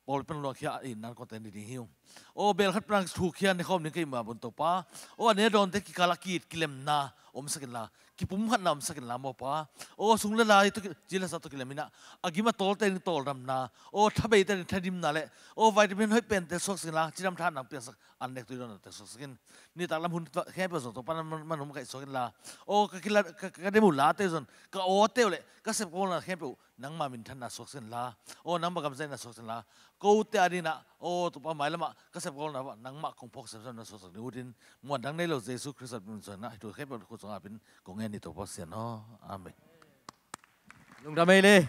pawlpi pan luangkhia in nan kawngte ni ding hi ung. Aw, bel khat pan thukkhia ne khawm ding ka hih mah bun Topa, aw, a ne dawnte kikal ah ki-it kilemna omsak inla, kipumkhatna omsak inla maw Pa. Aw, sung le lai tawh ki, ci le sa tawh kilem in ah, a gim a tawlte ding tawldamna, aw, thabeite ding thadimna le, aw, vitamin hoih pente suaksak inla, cidam tha nang piaksak, an nek tui dawnate suaksak in. Nitak lam hun khempeuh zong Topa nangman hong kaihsuak inla, aw, ka kila, ka, ka dem uh late uh zong, ka awte uh le ka sep ka bawlna khempeuh nangmah minthanna suaksak inla, aw, nangmah gamzaina suaksak inla, kote ading ah, aw Topa, mailam ah ka sep ka bawlna nangmah kong phawk semsem na suaksak ding uh in, muan dang nei lo Jesu Khrist min suang in ah hih thu khempeuh khut sungah ap in kong ngen hi Topa Pasian aw. Amen. Lungdam ei le.